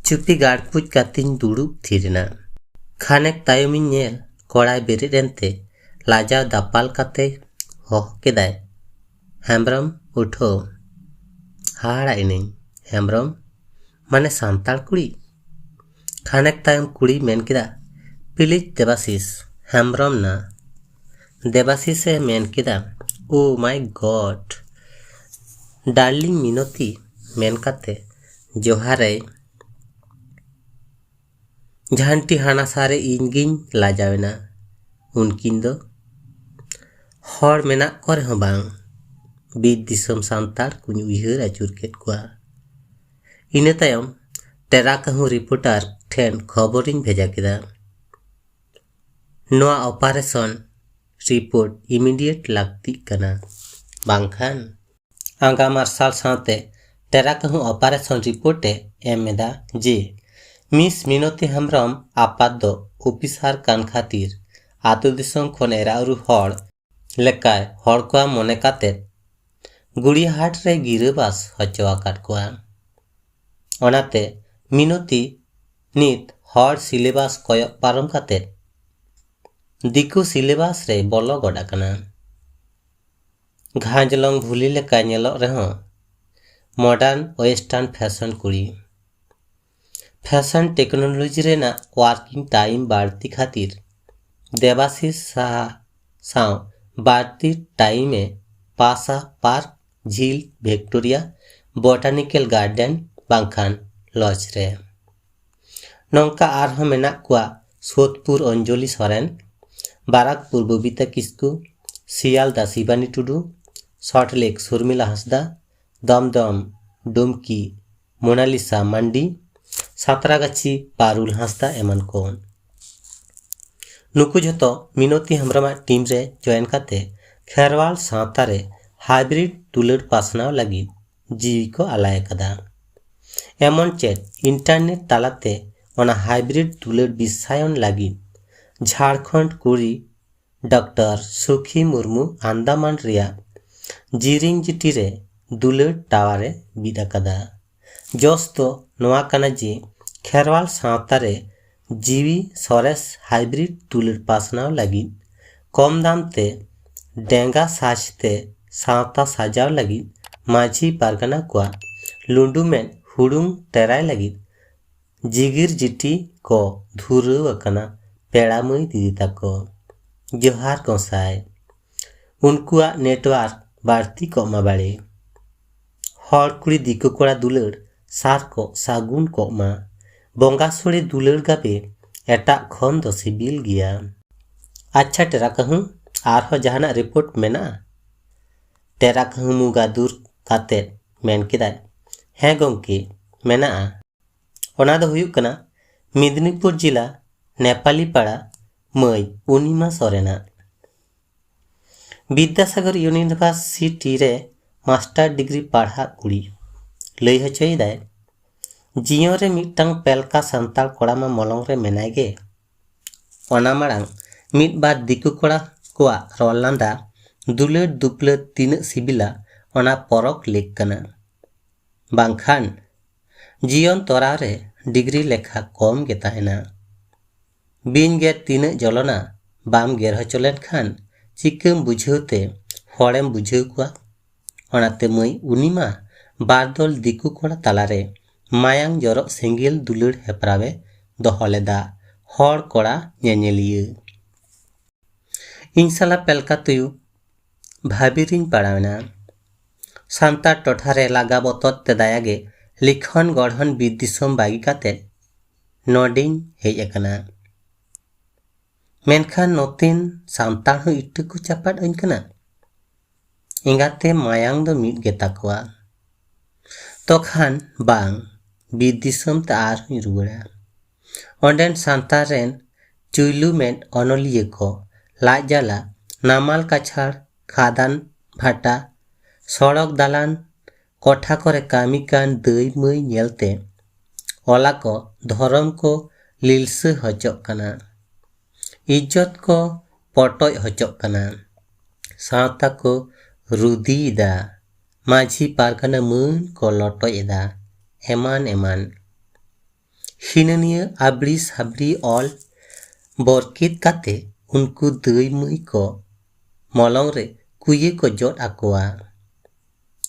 ᱪᱩᱯᱤ ᱜᱟᱲᱠᱩᱡ ᱠᱟᱛᱮᱧ ᱫᱩᱲᱩᱵ ᱛᱷᱤᱨ ᱮᱱᱟ᱾ ᱠᱷᱟᱱᱮᱠ ᱛᱟᱭᱚᱢᱤᱧ ᱧᱮᱞ, ᱠᱚᱲᱟᱭ ᱵᱮᱨᱮᱫ ᱮᱱᱛᱮ ᱞᱟᱡᱟᱣ ᱫᱟᱯᱟᱞ ᱠᱟᱛᱮ ᱦᱚᱦᱚ ᱠᱮᱫᱟᱭ, "ᱦᱮᱢᱵᱽᱨᱚᱢ, ᱩᱴᱷᱳ!" ᱦᱟᱦᱟᱲᱟᱜ ᱮᱱᱟᱹᱧ᱾ "ᱦᱮᱢᱵᱽᱨᱚᱢ ᱢᱟᱱᱮ ᱥᱟᱱᱛᱟᱲ ᱠᱩᱲᱤ?" ᱠᱷᱟᱱᱮᱠ ᱛᱟᱭᱚᱢ ᱠᱩᱲᱤᱭ ᱢᱮᱱ ᱠᱮᱫᱟ, "ᱯᱤᱞᱤᱡ ᱫᱮᱵᱟᱥᱤᱥ, ᱦᱮᱢᱵᱽᱨᱚᱢ ᱱᱟ!" ᱫᱮᱵᱟᱥᱤᱥ ᱮ ᱢᱮᱱ ᱠᱮᱫᱟ, "Oh my God, darling ᱢᱤᱱᱚᱛᱤ!" ᱢᱮᱱ ᱠᱟᱛᱮ ᱡᱚᱦᱟᱨᱟᱭ᱾ ᱡᱷᱟᱱᱴᱤ ᱦᱟᱱᱟ ᱥᱟ ᱨᱮ ᱤᱧ ᱜᱤᱧ ᱞᱟᱡᱟᱣ ᱮᱱᱟ᱾ ᱩᱱᱠᱤᱱ ᱫᱚ ᱦᱚᱲ ᱢᱮᱱᱟᱜ ᱠᱚ ᱨᱮᱦᱚᱸ ᱵᱟᱝ, ᱵᱤᱨ ᱫᱤᱥᱚᱢ ᱥᱟᱱᱛᱟᱲ ᱠᱚᱧ ᱩᱭᱦᱟᱹᱨ ᱟᱹᱪᱩᱨ ᱠᱮᱫ ᱠᱚᱣᱟ᱾ ᱤᱱᱟᱹ ᱛᱟᱭᱚᱢ ᱴᱮᱨᱟ ᱠᱟᱹᱦᱩ ᱨᱤᱯᱳᱨᱴᱟᱨ ᱴᱷᱮᱱ ᱠᱷᱚᱵᱚᱨᱤᱧ ᱵᱷᱮᱡᱟ ᱠᱮᱫᱟ, "ᱱᱚᱣᱟ ᱚᱯᱟᱨᱮᱥᱚᱱ ᱨᱤᱯᱳᱨᱴ ᱤᱢᱤᱰᱤᱭᱮᱴ ᱞᱟᱹᱠᱛᱤᱜ ᱠᱟᱱᱟ, ᱵᱟᱝᱠᱷᱟᱱ" ᱟᱸᱜᱟ ᱢᱟᱨᱥᱟᱞ ᱥᱟᱶᱛᱮ ᱴᱮᱨᱟ ᱠᱟᱹᱦᱩ ᱚᱯᱟᱨᱮᱥᱚᱱ ᱨᱤᱯᱳᱨᱴ ᱮ ᱮᱢ ᱮᱫᱟ ᱡᱮ ᱢᱤᱥ ᱢᱤᱱᱚᱛᱤ ᱦᱮᱢᱵᱽᱨᱚᱢ ᱟᱯᱟᱛ ᱫᱚ ᱚᱯᱷᱤᱥᱟᱨ ᱠᱟᱱ ᱠᱷᱟᱹᱛᱤᱨ ᱟᱹᱛᱩ ᱫᱤᱥᱚᱢ ᱠᱷᱚᱱ ᱮᱨᱟ ᱩᱨᱩ ᱦᱚᱲ ᱞᱮᱠᱟᱭ ᱦᱚᱲ ᱠᱚᱣᱟ ᱢᱚᱱᱮ ᱠᱟᱛᱮ ᱜᱩᱲᱤᱭᱟᱦᱟᱴ ᱨᱮ ᱜᱤᱨᱟᱹᱵᱟᱥ ᱦᱚᱪᱚ ᱟᱠᱟᱫ ᱠᱚᱣᱟ᱾ ᱚᱱᱟᱛᱮ ᱢᱤᱱᱚᱛᱤ ᱱᱤᱛ ᱦᱚᱲ ᱥᱤᱞᱮᱵᱟᱥ ᱠᱚᱭᱚᱜ ᱯᱟᱨᱚᱢ ᱠᱟᱛᱮ ᱫᱤᱠᱩ ᱥᱤᱞᱮᱵᱟᱥ ᱨᱮ ᱵᱚᱞᱚ ᱜᱚᱫ ᱟᱠᱟᱱᱟ᱾ ᱜᱷᱟᱸᱡᱽᱞᱚᱝ ᱵᱷᱩᱞᱤ ᱞᱮᱠᱟ ᱧᱮᱞᱚᱜ ᱨᱮᱦᱚᱸ ᱢᱚᱰᱟᱨᱱ ᱳᱭᱮᱥᱴᱟᱨᱱ ᱯᱷᱮᱥᱚᱱ ᱠᱩᱲᱤ᱾ ᱯᱷᱮᱥᱚᱱ ᱴᱮᱠᱱᱳᱞᱚᱡᱤ ᱨᱮᱱᱟᱜ ᱣᱟᱨᱠᱤᱝ ᱴᱟᱭᱤᱢ ᱵᱟᱹᱲᱛᱤ ᱠᱷᱟᱹᱛᱤᱨ ᱫᱮᱵᱟᱥᱤᱥ ᱥᱟᱦᱟ ᱥᱟᱶ ᱵᱟᱹᱲᱛᱤ ᱴᱟᱭᱤᱢ ᱮ ᱯᱟᱥᱟ ᱯᱟᱨᱠ, ᱡᱷᱤᱞ, ᱵᱷᱤᱠᱴᱳᱨᱤᱭᱟ, ᱵᱚᱴᱟᱱᱤᱠᱮᱞ ᱜᱟᱨᱰᱮᱱ ᱵᱟᱝᱠᱷᱟᱱ ᱞᱚᱡᱽ ᱨᱮ᱾ ᱱᱚᱝᱠᱟ ᱟᱨᱦᱚᱸ ᱢᱮᱱᱟᱜ ᱠᱚᱣᱟ ᱥᱳᱫᱷᱯᱩᱨ ᱚᱧᱡᱚᱞᱤ ᱥᱚᱨᱮᱱ, ᱵᱟᱨᱟᱠᱯᱩᱨ ᱵᱚᱵᱤᱛᱟ ᱠᱤᱥᱠᱩ, ᱥᱤᱭᱟᱞᱫᱟ ᱥᱤᱵᱟᱱᱤ ᱴᱩᱰᱩ, ᱥᱚᱴᱞᱮᱠ ᱥᱩᱨᱢᱤᱞᱟ ᱦᱟᱸᱥᱫᱟ, ᱫᱚᱢᱫᱚᱢ ᱰᱩᱢᱠᱤ ᱢᱳᱱᱟᱞᱤᱥᱟ ᱢᱟᱱᱰᱤ, ᱥᱟᱛᱨᱟᱜᱟᱪᱷᱤ ᱯᱟᱨᱩᱞ ᱦᱟᱸᱥᱫᱟ ᱮᱢᱟᱱ ᱠᱚ᱾ ᱱᱩᱠᱩ ᱡᱷᱚᱛᱚ ᱢᱤᱱᱚᱛᱤ ᱦᱮᱢᱵᱨᱚᱢᱟᱜ ᱴᱤᱢ ᱨᱮ ᱡᱚᱭᱮᱱ ᱠᱟᱛᱮ ᱠᱷᱮᱨᱣᱟᱞ ᱥᱟᱶᱛᱟ ᱨᱮ ᱦᱟᱭᱵᱨᱤᱰ ᱫᱩᱞᱟᱹᱲ ᱯᱟᱥᱱᱟᱣ ᱞᱟᱹᱜᱤᱫ ᱡᱤᱣᱤ ᱠᱚ ᱟᱞᱟᱭ ᱟᱠᱟᱫᱟ᱾ ᱮᱢᱚᱱ ᱪᱮᱫ ᱤᱱᱴᱟᱨᱱᱮᱴ ᱛᱟᱞᱟᱛᱮ ᱚᱱᱟ ᱦᱟᱭᱵᱨᱤᱰ ᱫᱩᱞᱟᱹᱲ ᱵᱤᱥᱥᱟᱭᱚᱱ ᱞᱟᱹᱜᱤᱫ ᱡᱷᱟᱲᱠᱷᱚᱸᱰ ᱠᱩᱲᱤ ᱰᱚᱠᱴᱚᱨ ᱥᱩᱠᱷᱤ ᱢᱩᱨᱢᱩ ᱟᱱᱫᱟᱢᱟᱱ ᱨᱮᱭᱟᱜ ᱡᱤᱨᱤᱝᱡᱤᱴᱤ ᱨᱮ ᱫᱩᱞᱟᱹᱲ ᱴᱟᱣᱟᱨ ᱮ ᱵᱤᱫ ᱟᱠᱟᱫᱟ᱾ ᱡᱚᱥ ᱫᱚ ᱱᱚᱣᱟ ᱠᱟᱱᱟ ᱡᱮ ᱠᱷᱮᱨᱣᱟᱞ ᱥᱟᱶᱛᱟ ᱨᱮ ᱡᱤᱣᱤ ᱥᱚᱨᱮᱥ ᱦᱟᱭᱵᱨᱤᱰ ᱫᱩᱞᱟᱹᱲ ᱯᱟᱥᱱᱟᱣ ᱞᱟᱹᱜᱤᱫ ᱠᱚᱢ ᱫᱟᱢ ᱛᱮ ᱰᱮᱸᱜᱟ ᱥᱟᱡᱽ ᱛᱮ ᱥᱟᱶᱛᱟ ᱥᱟᱡᱟᱣ ᱞᱟᱹᱜᱤᱫ ᱢᱟᱹᱡᱷᱤ ᱯᱟᱨᱜᱟᱱᱟ ᱠᱚᱣᱟᱜ ᱞᱩᱸᱰᱩ ᱢᱮᱫ ᱦᱩᱲᱩᱝ ᱴᱮᱨᱟᱭ ᱞᱟᱹᱜᱤᱫ ᱡᱤᱜᱤᱨ ᱡᱤᱴᱤ ᱠᱚ ᱫᱷᱩᱨᱟᱹᱣ ᱟᱠᱟᱱᱟ ᱯᱮᱲᱟ ᱢᱟᱹᱭ ᱫᱤᱫᱤ ᱛᱟᱠᱚ᱾ ᱡᱚᱦᱟᱨ ᱜᱚᱸᱥᱟᱭ᱾ ᱩᱱᱠᱩᱣᱟᱜ network ᱵᱟᱹᱲᱛᱤ ᱠᱚᱜ ᱢᱟ ᱵᱟᱲᱮ᱾ ᱦᱚᱲ ᱠᱩᱲᱤ ᱫᱤᱠᱩ ᱠᱚᱲᱟ ᱫᱩᱞᱟᱹᱲ ᱥᱟᱨ ᱠᱚᱜ ᱥᱟᱹᱜᱩᱱ ᱠᱚᱜ ᱢᱟ᱾ ᱵᱚᱸᱜᱟ ᱥᱳᱲᱮ ᱫᱩᱞᱟᱹᱲ ᱜᱟᱵᱮ ᱮᱴᱟᱜ ᱠᱷᱚᱱ ᱫᱚ ᱥᱤᱵᱤᱞ ᱜᱮᱭᱟ᱾ ᱟᱪᱪᱷᱟ ᱴᱮᱨᱟ ᱠᱟᱹᱦᱩ, ᱟᱨᱦᱚᱸ ᱡᱟᱦᱟᱱᱟᱜ report ᱢᱮᱱᱟᱜᱼᱟ? ᱴᱮᱨᱟ ᱠᱟᱹᱦᱩ ᱢᱩ ᱜᱟᱫᱩᱨ ᱠᱟᱛᱮ ᱢᱮᱱ ᱠᱮᱫᱟᱭ, ᱦᱮᱸ ᱜᱚᱢᱠᱮ, ᱢᱮᱱᱟᱜᱼᱟ᱾ ᱚᱱᱟ ᱫᱚ ᱦᱩᱭᱩᱜ ᱠᱟᱱᱟ ᱢᱮᱫᱽᱱᱤᱯᱩᱨ ᱡᱮᱞᱟ ᱱᱮᱯᱟᱞᱤ ᱯᱟᱲᱟ ᱢᱟᱹᱭ ᱩᱱᱤᱢᱟ ᱥᱚᱨᱮᱱᱟᱜ᱾ ᱵᱤᱫᱽᱫᱟᱥᱟᱜᱚᱨ University ᱨᱮ master degree ᱯᱟᱲᱦᱟᱜ ᱠᱩᱲᱤ ᱞᱟᱹᱭ ᱦᱚᱪᱚᱭᱮᱫᱟᱭ, ᱡᱤᱭᱚᱱ ᱨᱮ ᱢᱤᱫᱴᱟᱝ ᱯᱮᱞᱠᱟ ᱥᱟᱱᱛᱟᱲ ᱠᱚᱲᱟ ᱢᱟ ᱢᱚᱞᱚᱝ ᱨᱮ ᱢᱮᱱᱟᱭ ᱜᱮ᱾ ᱚᱱᱟ ᱢᱟᱲᱟᱝ ᱢᱤᱫ ᱵᱟᱨ ᱫᱤᱠᱩ ᱠᱚᱲᱟ ᱠᱚᱣᱟᱜ ᱨᱚᱲ ᱞᱟᱸᱫᱟ, ᱫᱩᱞᱟᱹᱲ ᱫᱩᱯᱞᱟᱹᱲ ᱛᱤᱱᱟᱹᱜ ᱥᱤᱵᱤᱞᱟ, ᱚᱱᱟ ᱯᱚᱨᱚᱠ ᱞᱮᱠ ᱠᱟᱱᱟ᱾ ᱵᱟᱝᱠᱷᱟᱱ ᱡᱤᱭᱚᱱ ᱛᱚᱨᱟᱣ ᱨᱮ degree ᱞᱮᱠᱷᱟ ᱠᱚᱢ ᱜᱮ ᱛᱟᱦᱮᱱᱟ᱾ ᱵᱤᱧ ᱜᱮᱨ ᱛᱤᱱᱟᱹᱜ ᱡᱚᱞᱚᱱᱟ, ᱵᱟᱢ ᱜᱮᱨ ᱦᱚᱪᱚ ᱞᱮᱱᱠᱷᱟᱱ ᱪᱤᱠᱟᱹᱢ ᱵᱩᱡᱷᱟᱹᱣ ᱛᱮ ᱦᱚᱲᱮᱢ ᱵᱩᱡᱷᱟᱹᱣ ᱠᱚᱣᱟ? ᱚᱱᱟᱛᱮ ᱢᱟᱹᱭ ᱩᱱᱤ ᱢᱟ ᱵᱟᱨ ᱫᱚᱞ ᱫᱤᱠᱩ ᱠᱚᱲᱟ ᱛᱟᱞᱟᱨᱮ ᱢᱟᱭᱟᱝ ᱡᱚᱨᱚᱜ ᱥᱮᱸᱜᱮᱞ ᱫᱩᱞᱟᱹᱲ ᱦᱮᱯᱨᱟᱣ ᱮ ᱫᱚᱦᱚ ᱞᱮᱫᱟ᱾ ᱦᱚᱲ ᱠᱚᱲᱟ ᱧᱮᱧᱮᱞᱤᱭᱟᱹ᱾ ᱤᱧ ᱥᱟᱞᱟ ᱯᱮᱞᱠᱟ ᱛᱩᱭᱩ ᱵᱷᱟᱹᱵᱤ ᱨᱤᱧ ᱯᱟᱲᱟᱣᱮᱱᱟ᱾ ᱥᱟᱱᱛᱟᱲ ᱴᱚᱴᱷᱟ ᱨᱮ ᱞᱟᱜᱟ ᱵᱚᱛᱚᱨ ᱛᱮ ᱫᱟᱭᱟ ᱜᱮ ᱞᱤᱠᱷᱚᱱ ᱜᱚᱲᱦᱚᱱ ᱵᱤᱨ ᱫᱤᱥᱚᱢ ᱵᱟᱹᱜᱤ ᱠᱟᱛᱮ ᱱᱚᱰᱮᱧ ᱦᱮᱡ ᱟᱠᱟᱱᱟ᱾ ᱢᱮᱱᱠᱷᱟᱱ ᱱᱚᱛᱮᱱ ᱥᱟᱱᱛᱟᱲ ᱦᱚᱸ ᱤᱴᱟᱹ ᱠᱚ ᱪᱟᱯᱟᱫ ᱟᱹᱧ ᱠᱟᱱᱟ᱾ ᱮᱸᱜᱟᱛᱮ ᱢᱟᱭᱟᱝ ᱫᱚ ᱢᱤᱫ ᱜᱮᱛᱟ ᱠᱚᱣᱟ᱾ ᱛᱚᱠᱷᱟᱱ ᱵᱟᱝ, ᱵᱤᱨ ᱫᱤᱥᱚᱢ ᱛᱮ ᱟᱨᱦᱚᱸᱧ ᱨᱩᱣᱟᱹᱲᱟ᱾ ᱚᱸᱰᱮᱱ ᱥᱟᱱᱛᱟᱲ ᱨᱮᱱ ᱪᱩᱭᱞᱩ ᱢᱮᱫ ᱚᱱᱚᱞᱤᱭᱟᱹ ᱠᱚ ᱞᱟᱡ ᱡᱟᱞᱟ, ᱱᱟᱢᱟᱞ ᱠᱟᱪᱷᱟᱲ, ᱠᱷᱟᱫᱟᱱ ᱵᱷᱟᱴᱟ, ᱥᱚᱲᱚᱠ ᱫᱟᱞᱟᱱ, ᱠᱚᱴᱷᱟ ᱠᱚᱨᱮ ᱠᱟᱹᱢᱤ ᱠᱟᱱ ᱫᱟᱹᱭ ᱢᱟᱹᱭ ᱧᱮᱞᱛᱮ ᱚᱞᱟ ᱠᱚ ᱫᱷᱚᱨᱚᱢ ᱠᱚ ᱞᱤᱞᱥᱟᱹ ᱦᱚᱪᱚᱜ ᱠᱟᱱᱟ᱾ ᱤᱡᱽᱡᱚᱛ ᱠᱚ ᱯᱚᱴᱚᱡ ᱦᱚᱪᱚᱜ ᱠᱟᱱᱟ᱾ ᱥᱟᱶᱛᱟ ᱠᱚ ᱨᱩᱫᱤᱭᱮᱫᱟ᱾ ᱢᱟᱹᱡᱷᱤ ᱯᱟᱨᱜᱟᱱᱟ ᱢᱟᱹᱱ ᱠᱚ ᱞᱚᱴᱚᱡ ᱮᱫᱟ᱾ ᱮᱢᱟᱱ ᱮᱢᱟᱱ᱾ ᱦᱤᱱᱟᱹᱱᱤᱭᱟᱹ ᱟᱵᱲᱤ ᱥᱟᱵᱲᱤ ᱚᱞ ᱵᱚᱨᱠᱤᱛ ᱠᱟᱛᱮ ᱩᱱᱠᱩ ᱫᱟᱹᱭ ᱢᱟᱹᱭ ᱠᱚ ᱢᱚᱞᱚᱝ ᱨᱮ ᱠᱩᱭᱟᱹ ᱠᱚ ᱡᱚᱫ ᱟᱠᱚᱣᱟ᱾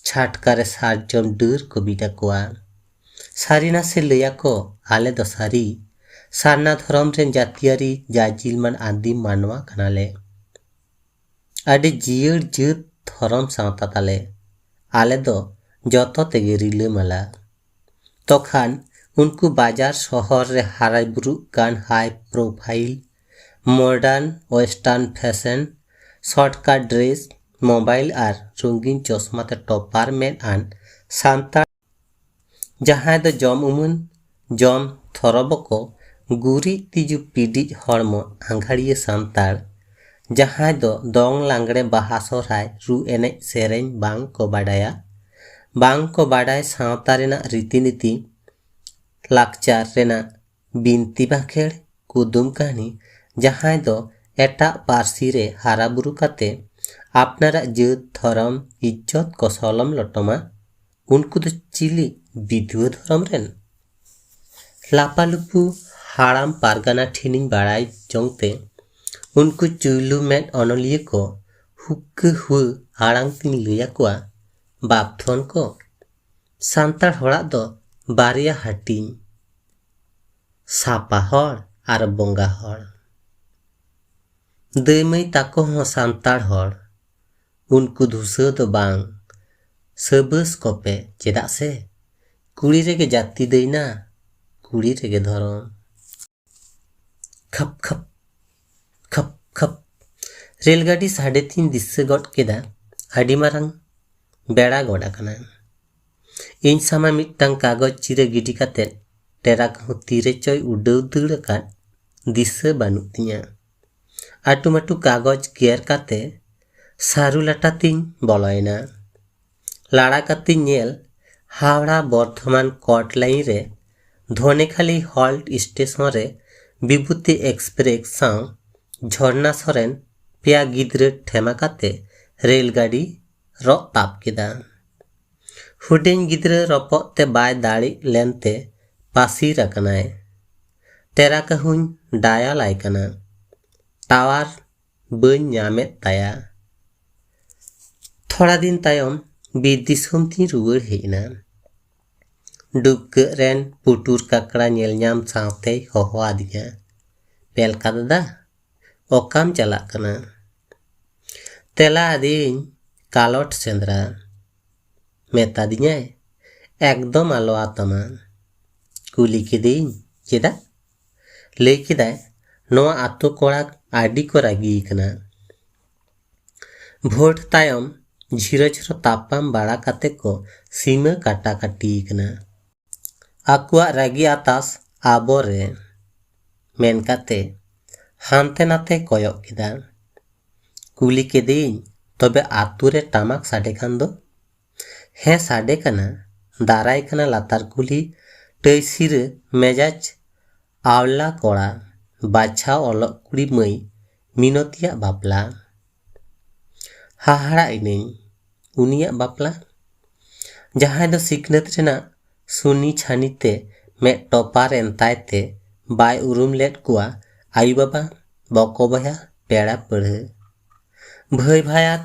ᱪᱷᱟᱴᱠᱟ ᱨᱮ ᱥᱟᱨᱡᱚᱢ ᱰᱟᱹᱨ ᱠᱚ ᱵᱤᱫ ᱟᱠᱚᱣᱟ᱾ ᱥᱟᱹᱨᱤ ᱱᱟᱥᱮ ᱞᱟᱹᱭ ᱟᱠᱚ, ᱟᱞᱮ ᱫᱚ ᱥᱟᱹᱨᱤ ᱥᱟᱨᱱᱟ ᱫᱷᱚᱨᱚᱢ ᱨᱮᱱ ᱡᱟᱹᱛᱤᱭᱟᱹᱨᱤ ᱡᱟᱡᱤᱞᱢᱟᱱ ᱟᱹᱫᱤᱢ ᱢᱟᱱᱣᱟ ᱠᱟᱱᱟᱞᱮ᱾ ᱟᱹᱰᱤ ᱡᱤᱭᱟᱹᱲ ᱡᱟᱹᱛ ᱫᱷᱚᱨᱚᱢ ᱥᱟᱶᱛᱟ ᱛᱟᱞᱮ᱾ ᱟᱞᱮ ᱫᱚ ᱡᱚᱛᱚ ᱛᱮᱜᱮ ᱨᱤᱞᱟᱹᱢᱟᱞᱟ᱾ ᱛᱚᱠᱷᱟᱱ ᱩᱱᱠᱩ ᱵᱟᱡᱟᱨ ᱥᱚᱦᱚᱨ ᱨᱮ ᱦᱟᱨᱟ ᱵᱩᱨᱩᱜ ᱠᱟᱱ high profile, modern, western fashion, shortcut dress, mobile ᱟᱨ ᱨᱚᱝᱜᱤᱱ ᱪᱚᱥᱢᱟ ᱛᱮ ᱴᱚᱯᱟᱨ ᱢᱮᱫ ᱟᱱ ᱥᱟᱱᱛᱟᱲ, ᱡᱟᱦᱟᱸᱭ ᱫᱚ ᱡᱚᱢ ᱩᱢᱟᱹᱱ, ᱡᱚᱢ ᱛᱷᱚᱨᱚᱵᱚᱠᱚ, ᱜᱩᱨᱤᱡ ᱛᱤᱡᱩ ᱯᱤᱰᱤᱡ ᱦᱚᱲᱢᱚ ᱟᱸᱜᱷᱟᱲᱤᱭᱟᱹ ᱥᱟᱱᱛᱟᱲ, ᱡᱟᱦᱟᱸᱭ ᱫᱚ ᱫᱚᱝ ᱞᱟᱜᱽᱲᱮ ᱵᱟᱦᱟ ᱥᱚᱨᱦᱟᱭ ᱨᱩ ᱮᱱᱮᱡ ᱥᱮᱨᱮᱧ ᱵᱟᱝ ᱠᱚ ᱵᱟᱰᱟᱭᱟ, ᱵᱟᱝ ᱠᱚ ᱵᱟᱰᱟᱭ ᱥᱟᱶᱛᱟ ᱨᱮᱱᱟᱜ ᱨᱤᱛᱤ ᱱᱤᱛᱤ, ᱞᱟᱠᱪᱟᱨ ᱨᱮᱱᱟᱜ ᱵᱤᱱᱛᱤ ᱵᱟᱸᱠᱷᱮᱲ, ᱠᱩᱫᱩᱢ ᱠᱟᱹᱦᱱᱤ, ᱡᱟᱦᱟᱸᱭ ᱫᱚ ᱮᱴᱟᱜ ᱯᱟᱹᱨᱥᱤ ᱨᱮ ᱦᱟᱨᱟ ᱵᱩᱨᱩ ᱠᱟᱛᱮ ᱟᱯᱱᱟᱨᱟᱜ ᱡᱟᱹᱛ ᱫᱷᱚᱨᱚᱢ ᱤᱡᱽᱡᱚᱛ ᱠᱚ ᱥᱚᱞᱚᱢ ᱞᱚᱴᱚᱢᱟ, ᱩᱱᱠᱩ ᱫᱚ ᱪᱤᱞᱤ ᱵᱤᱫᱷᱩᱣᱟᱹ ᱫᱷᱚᱨᱚᱢ ᱨᱮᱱ? ᱞᱟᱯᱟᱞᱩᱯᱩ ᱦᱟᱲᱟᱢ ᱯᱟᱨᱜᱟᱱᱟ ᱴᱷᱮᱱᱤᱧ ᱵᱟᱲᱟᱭ ᱡᱚᱝ ᱛᱮ ᱩᱱᱠᱩ ᱪᱩᱭᱞᱩ ᱢᱮᱫ ᱚᱱᱚᱞᱤᱭᱟᱹ ᱠᱚ ᱦᱩᱠᱟᱹ ᱦᱩᱣᱟᱹ ᱟᱲᱟᱝ ᱛᱤᱧ ᱞᱟᱹᱭ ᱟᱠᱚᱣᱟ, ᱵᱟᱯᱛᱷᱚᱱ ᱠᱚ, ᱥᱟᱱᱛᱟᱲ ᱦᱚᱲᱟᱜ ᱫᱚ ᱵᱟᱨᱭᱟ ᱦᱟᱹᱴᱤᱧ, ᱥᱟᱯᱟ ᱦᱚᱲ ᱟᱨ ᱵᱚᱸᱜᱟ ᱦᱚᱲ᱾ ᱫᱟᱹᱭ ᱢᱟᱹᱭ ᱛᱟᱠᱚ ᱦᱚᱸ ᱥᱟᱱᱛᱟᱲ ᱦᱚᱲ, ᱩᱱᱠᱩ ᱫᱷᱩᱥᱟᱹᱣ ᱫᱚ ᱵᱟᱝ᱾ ᱥᱟᱹᱵᱟᱹᱥ ᱠᱚᱯᱮ, ᱪᱮᱫᱟᱜ ᱥᱮ ᱠᱩᱲᱤ ᱨᱮᱜᱮ ᱡᱟᱹᱛᱤ ᱫᱟᱹᱭᱱᱟ, ᱠᱩᱲᱤ ᱨᱮᱜᱮ ᱫᱷᱚᱨᱚᱢ᱾ ᱠᱷᱟᱯ ᱠᱷᱟᱯ, ᱠᱷᱟᱯ ᱠᱷᱟᱯ᱾ ᱨᱮᱞ ᱜᱟᱹᱰᱤ ᱥᱟᱰᱮ ᱛᱤᱧ ᱫᱤᱥᱟᱹ ᱜᱚᱫ ᱠᱮᱫᱟ, ᱟᱹᱰᱤ ᱢᱟᱨᱟᱝ ᱵᱮᱲᱟ ᱜᱚᱫ ᱟᱠᱟᱱᱟ᱾ ᱤᱧ ᱥᱟᱢᱟ ᱢᱤᱫᱴᱟᱝ ᱠᱟᱜᱚᱡᱽ ᱪᱤᱨᱟᱹ ᱜᱤᱰᱤ ᱠᱟᱛᱮ ᱴᱮᱨᱟ ᱠᱟᱹᱦᱩ ᱛᱤᱨᱮ ᱪᱚᱭ ᱩᱰᱟᱹᱣ ᱫᱟᱹᱲ ᱟᱠᱟᱫ, ᱫᱤᱥᱟᱹ ᱵᱟᱹᱱᱩᱜ ᱛᱤᱧᱟ᱾ ᱟᱹᱴᱩᱢᱟᱹᱴᱩ ᱠᱟᱜᱚᱡᱽ ᱜᱮᱨ ᱠᱟᱛᱮ ᱥᱟᱹᱨᱩ ᱞᱟᱴᱟ ᱛᱤᱧ ᱵᱚᱞᱚᱭᱮᱱᱟ᱾ ᱞᱟᱲᱟ ᱠᱟᱛᱮᱧ ᱧᱮᱞ, ᱦᱟᱣᱲᱟ ᱵᱚᱨᱫᱷᱚᱢᱟᱱ ᱠᱚᱴ ᱞᱟᱭᱤᱱ ᱨᱮ ᱫᱷᱚᱱᱮᱠᱷᱟᱞᱤ ᱦᱚᱞᱴ ᱥᱴᱮᱥᱚᱱ ᱨᱮ ᱵᱤᱵᱷᱩᱛᱤ ᱮᱠᱥᱯᱨᱮᱥ ᱥᱟᱶ ᱡᱷᱚᱨᱱᱟ ᱥᱚᱨᱮᱱ ᱯᱮᱭᱟ ᱜᱤᱫᱽᱨᱟᱹ ᱴᱷᱮᱢᱟ ᱠᱟᱛᱮ ᱨᱮᱞ ᱜᱟᱹᱰᱤ ᱨᱚᱜ ᱛᱟᱵ ᱠᱮᱫᱟ᱾ ᱦᱩᱰᱤᱧ ᱜᱤᱫᱽᱨᱟᱹ ᱨᱚᱯᱚᱜ ᱛᱮ ᱵᱟᱭ ᱫᱟᱲᱮᱜ ᱞᱮᱱᱛᱮ ᱯᱟᱹᱥᱤᱨ ᱟᱠᱟᱱᱟᱭ᱾ ᱴᱮᱨᱟ ᱠᱟᱹᱦᱩᱧ ᱰᱟᱭᱟᱞ ᱟᱭ ᱠᱟᱱᱟ᱾ ᱴᱟᱣᱟᱨ ᱵᱟᱹᱧ ᱧᱟᱢᱮᱫ ᱛᱟᱭᱟ᱾ ᱛᱷᱚᱲᱟ ᱫᱤᱱ ᱛᱟᱭᱚᱢ ᱵᱤᱨ ᱫᱤᱥᱚᱢ ᱛᱤᱧ ᱨᱩᱣᱟᱹᱲ ᱦᱮᱡ ᱮᱱᱟ᱾ ᱰᱩᱵᱠᱟᱹᱜ ᱨᱮᱱ ᱯᱩᱴᱩᱨ ᱠᱟᱠᱲᱟ ᱧᱮᱞ ᱧᱟᱢ ᱥᱟᱶᱛᱮᱭ ᱦᱚᱦᱚ ᱟᱹᱫᱤᱧᱟ, "ᱯᱮᱞᱠᱟ ᱫᱟᱫᱟ, ᱚᱠᱟᱢ ᱪᱟᱞᱟᱜ ᱠᱟᱱᱟ?" ᱛᱮᱞᱟ ᱟᱹᱫᱤᱧ, "ᱠᱟᱞᱚᱴ ᱥᱮᱸᱫᱽᱨᱟ᱾" ᱢᱮᱛᱟᱫᱤᱧᱟᱭ, "ᱮᱠᱫᱚᱢ ᱟᱞᱚ ᱟᱛᱟᱢᱟ᱾" ᱠᱩᱞᱤ ᱠᱤᱫᱤᱧ, "ᱪᱮᱫᱟᱜ?" ᱞᱟᱹᱭ ᱠᱮᱫᱟᱭ, "ᱱᱚᱣᱟ ᱟᱛᱳ ᱠᱚᱲᱟ ᱟᱹᱰᱤ ᱠᱚ ᱨᱟᱹᱜᱤ ᱠᱟᱱᱟ᱾" ᱵᱷᱳᱴ ᱛᱟᱭᱚᱢ ᱡᱷᱤᱨᱚ ᱡᱷᱤᱨᱚ ᱛᱟᱯᱟᱢ ᱵᱟᱲᱟ ᱠᱟᱛᱮ ᱠᱚ ᱥᱤᱢᱟᱹ ᱠᱟᱴᱟ ᱠᱟᱴᱤ ᱠᱟᱱᱟ᱾ ᱟᱠᱚᱣᱟᱜ ᱨᱟᱹᱜᱤ ᱟᱛᱟᱥ ᱟᱵᱚᱨᱮ, ᱢᱮᱱ ᱠᱟᱛᱮ ᱦᱟᱱᱛᱮ ᱱᱟᱛᱮ ᱠᱚᱭᱚᱜ ᱠᱮᱫᱟ᱾ ᱠᱩᱞᱤ ᱠᱮᱫᱮᱭᱟᱹᱧ, "ᱛᱚᱵᱮ ᱟᱛᱳ ᱨᱮ ᱴᱟᱢᱟᱠ ᱥᱟᱰᱮ ᱠᱟᱱ ᱫᱚ?" "ᱦᱮᱸ, ᱥᱟᱰᱮ ᱠᱟᱱᱟ, ᱫᱟᱨᱟᱭ ᱠᱟᱱᱟ ᱞᱟᱛᱟᱨ ᱠᱩᱞᱦᱤ ᱴᱟᱹᱭᱥᱤᱨᱟᱹ ᱢᱮᱡᱟᱡᱽ ᱟᱣᱞᱟ ᱠᱚᱲᱟ ᱵᱟᱪᱷᱟᱣ ᱚᱞᱚᱜ ᱠᱩᱲᱤ ᱢᱟᱹᱭ ᱢᱤᱱᱚᱛᱤᱭᱟᱜ ᱵᱟᱯᱞᱟ᱾" ᱦᱟᱦᱟᱲᱟᱜ ᱮᱱᱟᱹᱧ, ᱩᱱᱤᱭᱟᱜ ᱵᱟᱯᱞᱟ? ᱡᱟᱦᱟᱸᱭ ᱫᱚ ᱥᱤᱠᱷᱱᱟᱹᱛ ᱨᱮᱱᱟᱜ ᱥᱩᱱᱤ ᱪᱷᱟᱹᱱᱤ ᱛᱮ ᱢᱮᱫ ᱴᱚᱯᱟᱨ ᱮᱱ ᱛᱟᱭ ᱛᱮ ᱵᱟᱭ ᱩᱨᱩᱢ ᱞᱮᱫ ᱠᱚᱣᱟ ᱟᱭᱳ ᱵᱟᱵᱟ, ᱵᱚᱠᱚ ᱵᱚᱭᱦᱟ, ᱯᱮᱲᱟ ᱯᱟᱹᱲᱦᱟᱹ᱾ ᱵᱷᱟᱹᱭ ᱵᱷᱟᱭᱟᱛ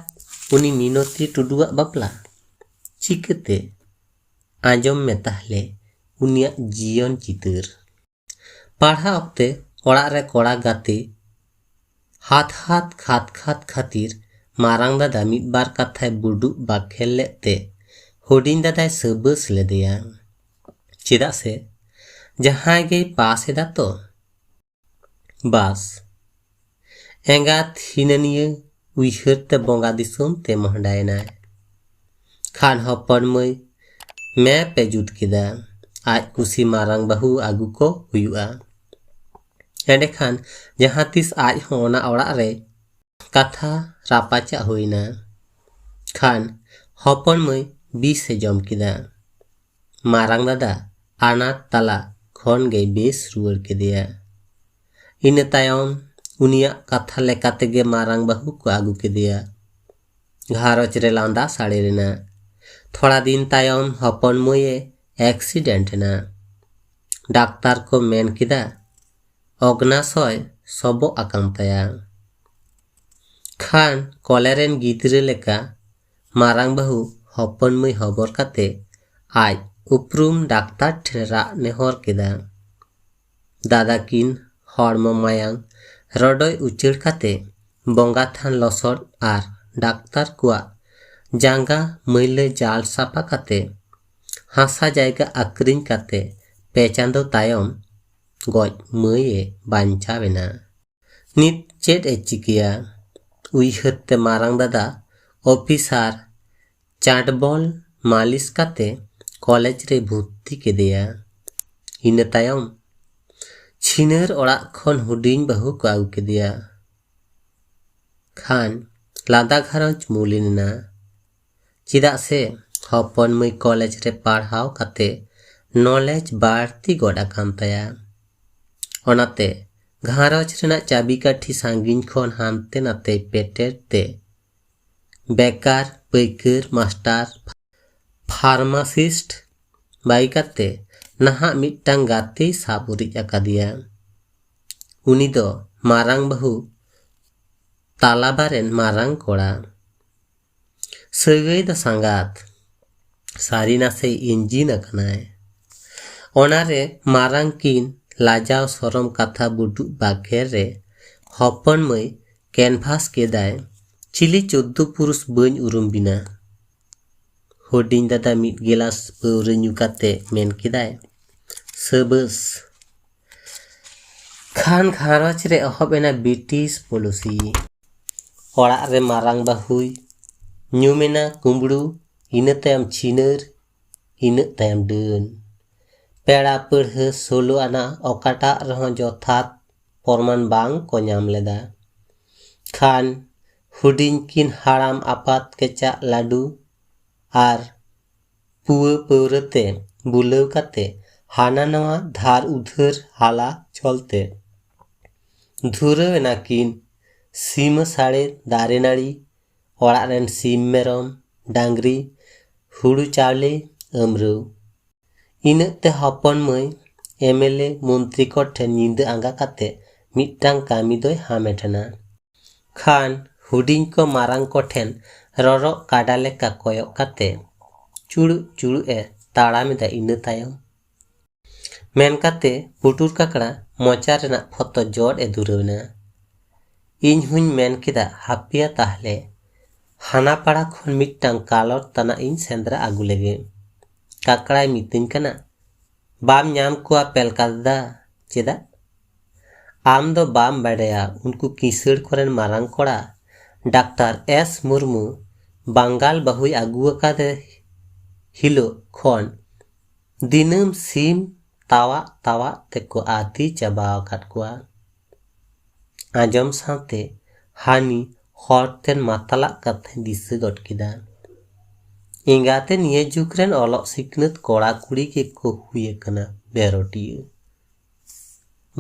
ᱩᱱᱤ ᱢᱤᱱᱚᱛᱤ ᱴᱩᱰᱩᱣᱟᱜ ᱵᱟᱯᱞᱟ? ᱪᱤᱠᱟᱹᱛᱮ? ᱟᱸᱡᱚᱢ ᱢᱮ ᱛᱟᱦᱞᱮ ᱩᱱᱤᱭᱟᱜ ᱡᱤᱭᱚᱱ ᱪᱤᱛᱟᱹᱨ᱾ ᱯᱟᱲᱦᱟᱜ ᱚᱠᱛᱮ ᱚᱲᱟᱜ ᱨᱮ ᱠᱚᱲᱟ ᱜᱟᱛᱮ ᱦᱟᱛ ᱦᱟᱛ ᱠᱷᱟᱛ ᱠᱷᱟᱛ ᱠᱷᱟᱹᱛᱤᱨ ᱢᱟᱨᱟᱝ ᱫᱟᱫᱟ ᱢᱤᱫ ᱵᱟᱨ ᱠᱟᱛᱷᱟᱭ ᱵᱩᱰᱩᱜ ᱵᱟᱠᱷᱮᱞ ᱞᱮᱫ ᱛᱮ ᱦᱩᱰᱤᱧ ᱫᱟᱫᱟᱭ ᱥᱟᱹᱵᱟᱹᱥ ᱞᱮᱫᱮᱭᱟ᱾ ᱪᱮᱫᱟᱜ ᱥᱮ ᱡᱟᱦᱟᱸᱭ ᱜᱮᱭ ᱯᱟᱥ ᱮᱫᱟ ᱛᱚ᱾ ᱵᱟᱥ, ᱮᱸᱜᱟᱛ ᱦᱤᱱᱟᱹᱱᱤᱭᱟᱹ ᱩᱭᱦᱟᱹᱨ ᱛᱮ ᱵᱚᱸᱜᱟ ᱫᱤᱥᱚᱢ ᱛᱮ ᱢᱚᱦᱰᱟᱭᱮᱱᱟᱭ᱾ ᱠᱷᱟᱱ ᱦᱚᱯᱚᱱ ᱢᱟᱹᱭ ᱢᱮᱯ ᱮ ᱡᱩᱛ ᱠᱮᱫᱟ, ᱟᱡ ᱠᱩᱥᱤ ᱢᱟᱨᱟᱝ ᱵᱟᱹᱦᱩ ᱟᱹᱜᱩ ᱠᱚ ᱦᱩᱭᱩᱜᱼᱟ᱾ ᱮᱸᱰᱮᱠᱷᱟᱱ ᱡᱟᱦᱟᱸ ᱛᱤᱥ ᱟᱡ ᱦᱚᱸ ᱚᱱᱟ ᱚᱲᱟᱜ ᱨᱮ ᱠᱟᱛᱷᱟ ᱨᱟᱯᱟᱪᱟᱜ ᱦᱩᱭᱱᱟ᱾ ᱠᱷᱟᱱ ᱦᱚᱯᱚᱱ ᱢᱟᱹᱭ ᱵᱤᱥ ᱮ ᱡᱚᱢ ᱠᱮᱫᱟ᱾ ᱢᱟᱨᱟᱝ ᱫᱟᱫᱟ ᱟᱱᱟᱴ ᱛᱟᱞᱟ ᱠᱷᱚᱱ ᱜᱮᱭ ᱵᱮᱥ ᱨᱩᱣᱟᱹᱲ ᱠᱮᱫᱮᱭᱟ᱾ ᱤᱱᱟᱹ ᱛᱟᱭᱚᱢ ᱩᱱᱤᱭᱟᱜ ᱠᱟᱛᱷᱟ ᱞᱮᱠᱟ ᱛᱮᱜᱮ ᱢᱟᱨᱟᱝ ᱵᱟᱹᱦᱩ ᱠᱚ ᱟᱹᱜᱩ ᱠᱮᱫᱮᱭᱟ᱾ ᱜᱷᱟᱨᱚᱸᱡᱽ ᱨᱮ ᱞᱟᱸᱫᱟ ᱥᱟᱰᱮ ᱞᱮᱱᱟ᱾ ᱛᱷᱚᱲᱟ ᱫᱤᱱ ᱛᱟᱭᱚᱢ ᱦᱚᱯᱚᱱ ᱢᱟᱹᱭ ᱮ ᱮᱠᱥᱤᱰᱮᱱᱴ ᱮᱱᱟ᱾ ᱰᱟᱠᱛᱟᱨ ᱠᱚ ᱢᱮᱱ ᱠᱮᱫᱟ, ᱚᱜᱽᱱᱟᱥᱚᱭ ᱥᱚᱵᱚᱜ ᱟᱠᱟᱱ ᱛᱟᱭᱟ᱾ ᱠᱷᱟᱱ ᱠᱚᱞᱮ ᱨᱮᱱ ᱜᱤᱫᱽᱨᱟᱹ ᱞᱮᱠᱟ ᱢᱟᱨᱟᱝ ᱵᱟᱹᱦᱩ ᱦᱚᱯᱚᱱ ᱢᱟᱹᱭ ᱦᱚᱵᱚᱨ ᱠᱟᱛᱮ ᱟᱡ ᱩᱯᱨᱩᱢ ᱰᱟᱠᱛᱟᱨ ᱴᱷᱮᱱ ᱨᱟᱜ ᱱᱮᱦᱚᱨ ᱠᱮᱫᱟ᱾ ᱫᱟᱫᱟ ᱠᱤᱱ ᱦᱚᱲᱢᱚ ᱢᱟᱭᱟᱝ ᱨᱚᱰᱚᱡ ᱩᱪᱟᱹᱲ ᱠᱟᱛᱮ ᱵᱚᱸᱜᱟ ᱛᱷᱟᱱ ᱞᱚᱥᱚᱫ ᱟᱨ ᱰᱟᱠᱛᱟᱨ ᱠᱚᱣᱟᱜ ᱡᱟᱸᱜᱟ ᱢᱟᱹᱭᱞᱟᱹ ᱡᱟᱞ ᱥᱟᱯᱷᱟ ᱠᱟᱛᱮ ᱦᱟᱥᱟ ᱡᱟᱭᱜᱟ ᱟᱹᱠᱷᱨᱤᱧ ᱠᱟᱛᱮ ᱯᱮ ᱪᱟᱸᱫᱚ ᱛᱟᱭᱚᱢ ᱜᱚᱡ ᱢᱟᱹᱭ ᱮ ᱵᱟᱧᱪᱟᱣ ᱮᱱᱟ᱾ ᱱᱤᱛ ᱪᱮᱫ ᱮ ᱪᱤᱠᱟᱹᱭᱟ? ᱩᱭᱦᱟᱹᱨ ᱛᱮ ᱢᱟᱨᱟᱝ ᱫᱟᱫᱟ ᱚᱯᱷᱤᱥᱟᱨ ᱪᱟᱴᱵᱚᱞ ᱢᱟᱹᱞᱤᱥ ᱠᱟᱛᱮ ᱠᱚᱞᱮᱡᱽ ᱨᱮ ᱵᱷᱩᱨᱛᱤ ᱠᱮᱫᱮᱭᱟ᱾ ᱤᱱᱟᱹ ᱛᱟᱭᱚᱢ ᱪᱷᱤᱱᱟᱹᱨ ᱚᱲᱟᱜ ᱠᱷᱚᱱ ᱦᱩᱰᱤᱧ ᱵᱟᱹᱦᱩ ᱠᱚ ᱟᱹᱜᱩ ᱠᱮᱫᱮᱭᱟ᱾ ᱠᱷᱟᱱ ᱞᱟᱸᱫᱟ ᱜᱷᱟᱨᱚᱸᱡᱽ ᱢᱩᱞᱤᱱ ᱮᱱᱟ, ᱪᱮᱫᱟᱜ ᱥᱮ ᱦᱚᱯᱚᱱ ᱢᱟᱹᱭ ᱠᱚᱞᱮᱡᱽ ᱨᱮ ᱯᱟᱲᱦᱟᱣ ᱠᱟᱛᱮ ᱱᱚᱞᱮᱡᱽ ᱵᱟᱹᱲᱛᱤ ᱜᱚᱫ ᱟᱠᱟᱱ ᱛᱟᱭᱟ᱾ ᱚᱱᱟᱛᱮ ᱜᱷᱟᱨᱚᱸᱡᱽ ᱨᱮᱱᱟᱜ ᱪᱟᱹᱵᱤᱠᱟᱹᱴᱷᱤ ᱥᱟᱺᱜᱤᱧ ᱠᱷᱚᱱ ᱦᱟᱱᱛᱮ ᱱᱟᱛᱮ ᱯᱮᱴᱮᱨ ᱛᱮ ᱵᱮᱠᱟᱨ, ᱯᱟᱹᱭᱠᱟᱹᱨ, ᱢᱟᱥᱴᱟᱨ, ᱯᱷᱟᱨᱢᱟᱥᱤᱥᱴ ᱵᱟᱹᱜᱤ ᱠᱟᱛᱮ ᱱᱟᱦᱟᱜ ᱢᱤᱫᱴᱟᱝ ᱜᱟᱛᱮᱭ ᱥᱟᱵ ᱩᱨᱤᱡ ᱟᱠᱟᱫᱮᱭᱟ᱾ ᱩᱱᱤ ᱫᱚ ᱢᱟᱨᱟᱝ ᱵᱟᱹᱦᱩ ᱛᱟᱞᱟᱵᱟ ᱨᱮᱱ ᱢᱟᱨᱟᱝ ᱠᱚᱲᱟ᱾ ᱥᱟᱹᱜᱟᱹᱭ ᱫᱚ ᱥᱟᱸᱜᱟᱛ, ᱥᱟᱹᱨᱤ ᱱᱟᱥᱮ ᱤᱧᱡᱤᱱ ᱟᱠᱟᱱᱟᱭ᱾ ᱚᱱᱟᱨᱮ ᱢᱟᱨᱟᱝ ᱠᱤᱱ ᱞᱟᱡᱟᱣ ᱥᱚᱨᱚᱢ ᱠᱟᱛᱷᱟ ᱵᱩᱰᱩᱜ ᱵᱟᱠᱷᱮᱨ ᱨᱮ ᱦᱚᱯᱚᱱ ᱢᱟᱹᱭ ᱠᱮᱱᱵᱷᱟᱥ ᱠᱮᱫᱟᱭ, "ᱪᱤᱞᱤ ᱪᱳᱫᱫᱳ ᱯᱩᱨᱩᱥ ᱵᱟᱹᱧ ᱩᱨᱩᱢ ᱵᱤᱱᱟ?" ᱦᱩᱰᱤᱧ ᱫᱟᱫᱟ ᱢᱤᱫ ᱜᱮᱞᱟᱥ ᱯᱟᱹᱣᱨᱟᱹ ᱧᱩ ᱠᱟᱛᱮ ᱢᱮᱱ ᱠᱮᱫᱟᱭ, "ᱥᱟᱹᱵᱟᱹᱥ!" ᱠᱷᱟᱱ ᱜᱷᱟᱨᱚᱸᱡᱽ ᱨᱮ ᱮᱦᱚᱵ ᱮᱱᱟ ᱵᱨᱤᱴᱤᱥ ᱯᱚᱞᱤᱥᱤ᱾ ᱚᱲᱟᱜ ᱨᱮ ᱢᱟᱨᱟᱝ ᱵᱟᱹᱦᱩᱭ ᱧᱩᱢᱮᱱᱟ ᱠᱩᱢᱵᱽᱲᱩ, ᱤᱱᱟᱹ ᱛᱟᱭᱚᱢ ᱪᱷᱤᱱᱟᱹᱨ, ᱤᱱᱟᱹᱜ ᱛᱟᱭᱚᱢ ᱰᱟᱹᱱ᱾ ᱯᱮᱲᱟ ᱯᱟᱹᱲᱦᱟᱹ ᱥᱳᱞᱳ ᱟᱱᱟ ᱚᱠᱟᱴᱟᱜ ᱨᱮᱦᱚᱸ ᱡᱚᱛᱷᱟᱛ ᱯᱨᱚᱢᱟᱱ ᱵᱟᱝ ᱠᱚ ᱧᱟᱢ ᱞᱮᱫᱟ᱾ ᱠᱷᱟᱱ ᱦᱩᱰᱤᱧ ᱠᱤᱱ ᱦᱟᱲᱟᱢ ᱟᱯᱟᱛ ᱠᱮᱪᱟᱜ ᱞᱟᱹᱰᱩ ᱟᱨ ᱯᱩᱣᱟᱹ ᱯᱟᱹᱣᱨᱟᱹ ᱛᱮ ᱵᱩᱞᱟᱹᱣ ᱠᱟᱛᱮ ᱦᱟᱱᱟ ᱱᱟᱣᱟ ᱫᱷᱟᱨ ᱩᱫᱷᱟᱹᱨ ᱦᱟᱞᱟ ᱪᱚᱞᱛᱮ ᱫᱷᱩᱨᱟᱹᱣ ᱮᱱᱟ ᱠᱤᱱ ᱥᱤᱢᱟᱹ ᱥᱟᱲᱮ, ᱫᱟᱨᱮ ᱱᱟᱹᱲᱤ, ᱚᱲᱟᱜ ᱨᱮᱱ ᱥᱤᱢ ᱢᱮᱨᱚᱢ ᱰᱟᱝᱨᱤ ᱦᱩᱲᱩ ᱪᱟᱣᱞᱮ, ᱟᱹᱢᱨᱟᱹᱣ᱾ ᱤᱱᱟᱹᱜ ᱛᱮ ᱦᱚᱯᱚᱱ ᱢᱟᱹᱭ ᱮᱢ ᱮᱞ ᱮ ᱢᱚᱱᱛᱨᱤ ᱠᱚ ᱴᱷᱮᱱ ᱧᱤᱫᱟᱹ ᱟᱸᱜᱟ ᱠᱟᱛᱮ ᱢᱤᱫᱴᱟᱝ ᱠᱟᱹᱢᱤ ᱫᱚᱭ ᱦᱟᱢᱮᱴ ᱮᱱᱟ᱾ ᱠᱷᱟᱱ ᱦᱩᱰᱤᱧ ᱠᱚ ᱢᱟᱨᱟᱝ ᱠᱚ ᱴᱷᱮᱱ ᱨᱚᱨᱚᱜ ᱠᱟᱰᱟ ᱞᱮᱠᱟ ᱠᱚᱭᱚᱜ ᱠᱟᱛᱮ ᱪᱩᱲᱩᱜ ᱪᱩᱲᱩᱜ ᱮ ᱛᱟᱲᱟᱢ ᱮᱫᱟ᱾ ᱤᱱᱟᱹ ᱛᱟᱭᱚᱢ ᱢᱮᱱ ᱠᱟᱛᱮ ᱯᱩᱴᱩᱨ ᱠᱟᱠᱲᱟ ᱢᱚᱪᱟ ᱨᱮᱱᱟᱜ ᱯᱷᱚᱛᱚ ᱡᱚᱫ ᱮ ᱫᱷᱩᱨᱟᱹᱣ ᱮᱱᱟ᱾ ᱤᱧ ᱦᱚᱧ ᱢᱮᱱ ᱠᱮᱫᱟ, ᱦᱟᱯᱮᱭᱟ ᱛᱟᱦᱞᱮ, ᱦᱟᱱᱟ ᱯᱟᱲᱟ ᱠᱷᱚᱱ ᱢᱤᱫᱴᱟᱝ ᱠᱟᱞᱚᱴ ᱛᱟᱱᱟᱜ ᱤᱧ ᱥᱮᱸᱫᱽᱨᱟ ᱟᱹᱜᱩ ᱞᱮᱜᱮ᱾ ᱠᱟᱠᱲᱟᱭ ᱢᱤᱛᱟᱹᱧ ᱠᱟᱱᱟ, ᱵᱟᱢ ᱧᱟᱢ ᱠᱚᱣᱟ ᱯᱮᱞᱠᱟ ᱫᱟᱫᱟ? ᱪᱮᱫᱟᱜ? ᱟᱢ ᱫᱚ ᱵᱟᱢ ᱵᱟᱰᱟᱭᱟ, ᱩᱱᱠᱩ ᱠᱤᱥᱟᱹᱲ ᱠᱚᱨᱮᱱ ᱢᱟᱨᱟᱝ ᱠᱚᱲᱟ ᱰᱟᱠᱛᱟᱨ ᱮᱥ ᱢᱩᱨᱢᱩ ᱵᱟᱝᱜᱟᱞ ᱵᱟᱹᱦᱩᱭ ᱟᱹᱜᱩ ᱟᱠᱟᱫᱮ ᱦᱤᱞᱳᱜ ᱠᱷᱚᱱ ᱫᱤᱱᱟᱹᱢ ᱥᱤᱢ ᱛᱟᱣᱟᱜ ᱛᱟᱣᱟᱜ ᱛᱮᱠᱚ ᱟᱹᱛᱤ ᱪᱟᱵᱟ ᱟᱠᱟᱫ ᱠᱚᱣᱟ᱾ ᱟᱸᱡᱚᱢ ᱥᱟᱶᱛᱮ ᱦᱟᱹᱱᱤ ᱦᱚᱲ ᱴᱷᱮᱱ ᱢᱟᱛᱟᱞᱟᱜ ᱠᱟᱛᱷᱟᱧ ᱫᱤᱥᱟᱹ ᱜᱚᱫ ᱠᱮᱫᱟ᱾ ᱮᱸᱜᱟᱛᱮ ᱱᱤᱭᱟᱹ ᱡᱩᱜᱽ ᱨᱮᱱ ᱚᱞᱚᱜ ᱥᱤᱠᱷᱱᱟᱹᱛ ᱠᱚᱲᱟ ᱠᱩᱲᱤ ᱜᱮᱠᱚ ᱦᱩᱭ ᱟᱠᱟᱱᱟ ᱵᱮᱨᱚᱴᱤᱭᱟᱹ᱾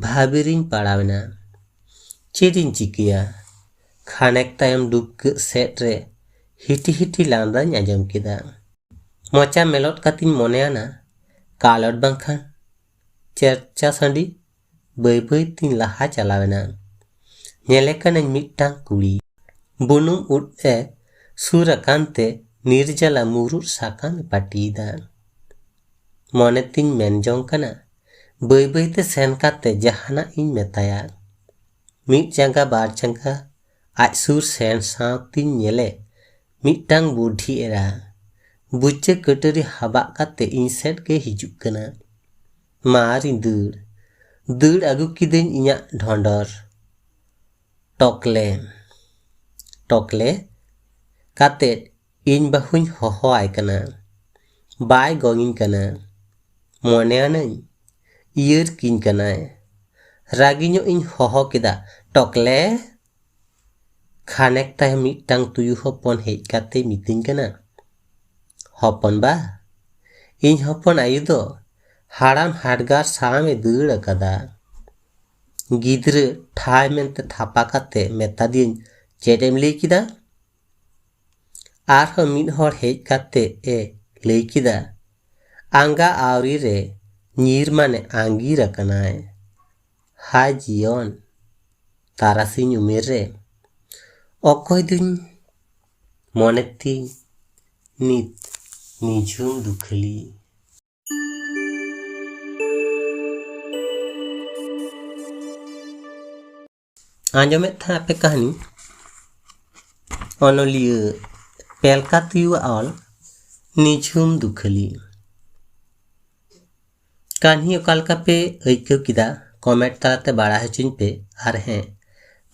ᱵᱷᱟᱹᱵᱤ ᱨᱤᱧ ᱯᱟᱲᱟᱣ ᱮᱱᱟ᱾ ᱪᱮᱫ ᱤᱧ ᱪᱤᱠᱟᱹᱭᱟ? ᱠᱷᱟᱱᱮᱠ ᱛᱟᱭᱚᱢ ᱰᱩᱵᱠᱟᱹᱜ ᱥᱮᱫ ᱨᱮ ᱦᱤᱴᱤ ᱦᱤᱴᱤ ᱞᱟᱸᱫᱟᱧ ᱟᱸᱡᱚᱢ ᱠᱮᱫᱟ᱾ ᱢᱚᱪᱟ ᱢᱮᱞᱚᱫ ᱠᱟᱛᱮᱧ ᱢᱚᱱᱮᱭᱟᱱᱟ, ᱠᱟᱞᱚᱴ ᱵᱟᱝᱠᱷᱟᱱ ᱪᱮᱨᱪᱟ ᱥᱟᱺᱰᱤ᱾ ᱵᱟᱹᱭ ᱵᱟᱹᱭ ᱛᱤᱧ ᱞᱟᱦᱟ ᱪᱟᱞᱟᱣ ᱮᱱᱟ᱾ ᱧᱮᱞᱮ ᱠᱟᱹᱱᱟᱹᱧ ᱢᱤᱫᱴᱟᱝ ᱠᱩᱲᱤ᱾ ᱵᱩᱱᱩᱢ ᱩᱫ ᱮ ᱥᱩᱨ ᱟᱠᱟᱱ ᱛᱮ ᱱᱤᱨᱡᱟᱞᱟ ᱢᱩᱨᱩᱫ ᱥᱟᱠᱟᱢ ᱮ ᱯᱟᱹᱴᱤᱭᱮᱫᱟ᱾ ᱢᱚᱱᱮ ᱛᱤᱧ ᱢᱮᱱ ᱡᱚᱝ ᱠᱟᱱᱟ, ᱵᱟᱹᱭ ᱵᱟᱹᱭ ᱛᱮ ᱥᱮᱱ ᱠᱟᱛᱮ ᱡᱟᱦᱟᱱᱟᱜ ᱤᱧ ᱢᱮᱛᱟᱭᱟ᱾ ᱢᱤᱫ ᱡᱟᱸᱜᱟ ᱵᱟᱨ ᱡᱟᱸᱜᱟ ᱟᱡ ᱥᱩᱨ ᱥᱮᱱ ᱥᱟᱶᱛᱤᱧ ᱧᱮᱞᱮ ᱢᱤᱫᱴᱟᱝ ᱵᱩᱰᱷᱤ ᱮᱨᱟ ᱵᱩᱪᱟᱹ ᱠᱟᱹᱴᱟᱹᱨᱤ ᱦᱟᱵᱟᱜ ᱠᱟᱛᱮ ᱤᱧ ᱥᱮᱫ ᱜᱮ ᱦᱤᱡᱩᱜ ᱠᱟᱱᱟ᱾ ᱢᱟᱨᱤᱧ ᱫᱟᱹᱲ, ᱫᱟᱹᱲ ᱟᱹᱜᱩ ᱠᱤᱫᱟᱹᱧ ᱤᱧᱟᱹᱜ ᱰᱷᱚᱸᱰᱚᱨ᱾ ᱴᱚᱠᱞᱮ, ᱴᱚᱠᱞᱮ ᱠᱟᱛᱮ ᱤᱧ ᱵᱟᱹᱦᱩᱧ ᱦᱚᱦᱚᱣᱟᱭ ᱠᱟᱱᱟ᱾ ᱵᱟᱭ ᱜᱚᱝᱤᱧ ᱠᱟᱱᱟ᱾ ᱢᱚᱱᱮᱭᱟᱱᱟᱹᱧ ᱤᱭᱟᱹᱨ ᱠᱤᱧ ᱠᱟᱱᱟᱭ᱾ ᱨᱟᱹᱜᱤ ᱧᱚᱜ ᱤᱧ ᱦᱚᱦᱚ ᱠᱮᱫᱟ, ᱴᱚᱠᱞᱮ! ᱠᱷᱟᱱᱮᱠ ᱛᱟᱭᱚᱢ ᱢᱤᱫᱴᱟᱝ ᱛᱩᱭᱩ ᱦᱚᱯᱚᱱ ᱦᱮᱡ ᱠᱟᱛᱮ ᱢᱤᱛᱟᱹᱧ ᱠᱟᱱᱟ, ᱦᱚᱯᱚᱱ ᱵᱟ, ᱤᱧ ᱦᱚᱯᱚᱱ ᱟᱭᱳ ᱫᱚ ᱦᱟᱲᱟᱢ ᱦᱟᱰᱜᱟᱨ ᱥᱟᱶ ᱮ ᱫᱟᱹᱲ ᱟᱠᱟᱫᱟ᱾ ᱜᱤᱫᱽᱨᱟᱹ ᱴᱷᱟᱭ ᱢᱮᱱᱛᱮ ᱛᱷᱟᱯᱟ ᱠᱟᱛᱮ ᱢᱮᱛᱟ ᱫᱤᱭᱟᱹᱧ, ᱪᱮᱫ ᱮᱢ ᱞᱟᱹᱭ ᱠᱮᱫᱟ? ᱟᱨᱦᱚᱸ ᱢᱤᱫ ᱦᱚᱲ ᱦᱮᱡ ᱠᱟᱛᱮ ᱮ ᱞᱟᱹᱭ ᱠᱮᱫᱟ, ᱟᱸᱜᱟ ᱟᱹᱣᱨᱤ ᱨᱮ ᱧᱤᱨ ᱢᱟᱱᱮ ᱟᱸᱜᱤᱨ ᱟᱠᱟᱱᱟᱭ᱾ ᱦᱟᱭ ᱡᱤᱭᱚᱱ, ᱛᱟᱨᱟᱥᱤᱧ ᱩᱢᱮᱨ ᱨᱮ ᱚᱠᱚᱭ ᱫᱩᱧ ᱢᱚᱱᱮ ᱛᱤᱧ ᱱᱤᱛ ᱱᱤᱡᱷᱩᱢ ᱫᱩᱠᱷᱟᱹᱞᱤ᱾ ᱟᱸᱡᱚᱢᱮᱫ ᱛᱟᱦᱮᱸ ᱟᱯᱮ ᱠᱟᱹᱦᱱᱤ ᱚᱱᱚᱞᱤᱭᱟᱹ ᱯᱮᱞᱠᱟ ᱛᱩᱭᱩᱣᱟᱜ ᱚᱞ ᱱᱤᱡᱷᱩᱢ ᱫᱩᱠᱷᱟᱹᱞᱤ᱾ ᱠᱟᱹᱦᱱᱤ ᱚᱠᱟ ᱞᱮᱠᱟ ᱯᱮ ᱟᱹᱭᱠᱟᱹᱣ ᱠᱮᱫᱟ, ᱠᱚᱢᱮᱱᱴ ᱛᱟᱞᱟᱛᱮ ᱵᱟᱲᱟᱭ ᱦᱚᱪᱚᱧ ᱯᱮ᱾ ᱟᱨ ᱦᱮᱸ,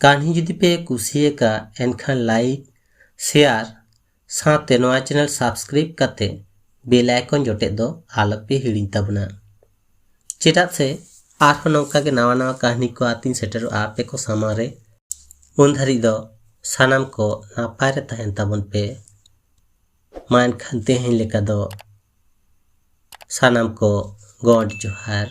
ᱠᱟᱹᱦᱱᱤ ᱡᱩᱫᱤ ᱯᱮ ᱠᱩᱥᱤᱭᱟᱠᱟᱫ, ᱮᱱᱠᱷᱟᱱ ᱞᱟᱭᱤᱠ, ᱥᱮᱭᱟᱨ ᱥᱟᱶᱛᱮ ᱱᱚᱣᱟ ᱪᱮᱱᱮᱞ ᱥᱟᱵᱥᱠᱨᱟᱭᱤᱵ ᱠᱟᱛᱮ ᱵᱮᱞ ᱟᱭᱠᱚᱱ ᱡᱚᱴᱮᱫ ᱫᱚ ᱟᱞᱚᱯᱮ ᱦᱤᱲᱤᱧ ᱛᱟᱵᱚᱱᱟ᱾ ᱪᱮᱫᱟᱜ ᱥᱮ ᱟᱨᱦᱚᱸ ᱱᱚᱝᱠᱟ ᱜᱮ ᱱᱟᱣᱟ ᱱᱟᱣᱟ ᱠᱟᱹᱦᱱᱤ ᱠᱚ ᱟᱛᱤᱧ ᱥᱮᱴᱮᱨᱚᱜᱼᱟ ᱟᱯᱮ ᱠᱚ ᱥᱟᱢᱟᱝ ᱨᱮ᱾ ᱩᱱ ᱫᱷᱟᱹᱨᱤᱡ ᱫᱚ ᱥᱟᱱᱟᱢ ᱠᱚ ᱱᱟᱯᱟᱭ ᱨᱮ ᱛᱟᱦᱮᱱ ᱛᱟᱵᱚᱱ ᱯᱮ᱾ ᱢᱟ ᱮᱱᱠᱷᱟᱱ ᱛᱮᱦᱮᱧ ᱞᱮᱠᱟ ᱫᱚ ᱥᱟᱱᱟᱢ ᱠᱚ ᱜᱚᱰ ᱡᱚᱦᱟᱨ᱾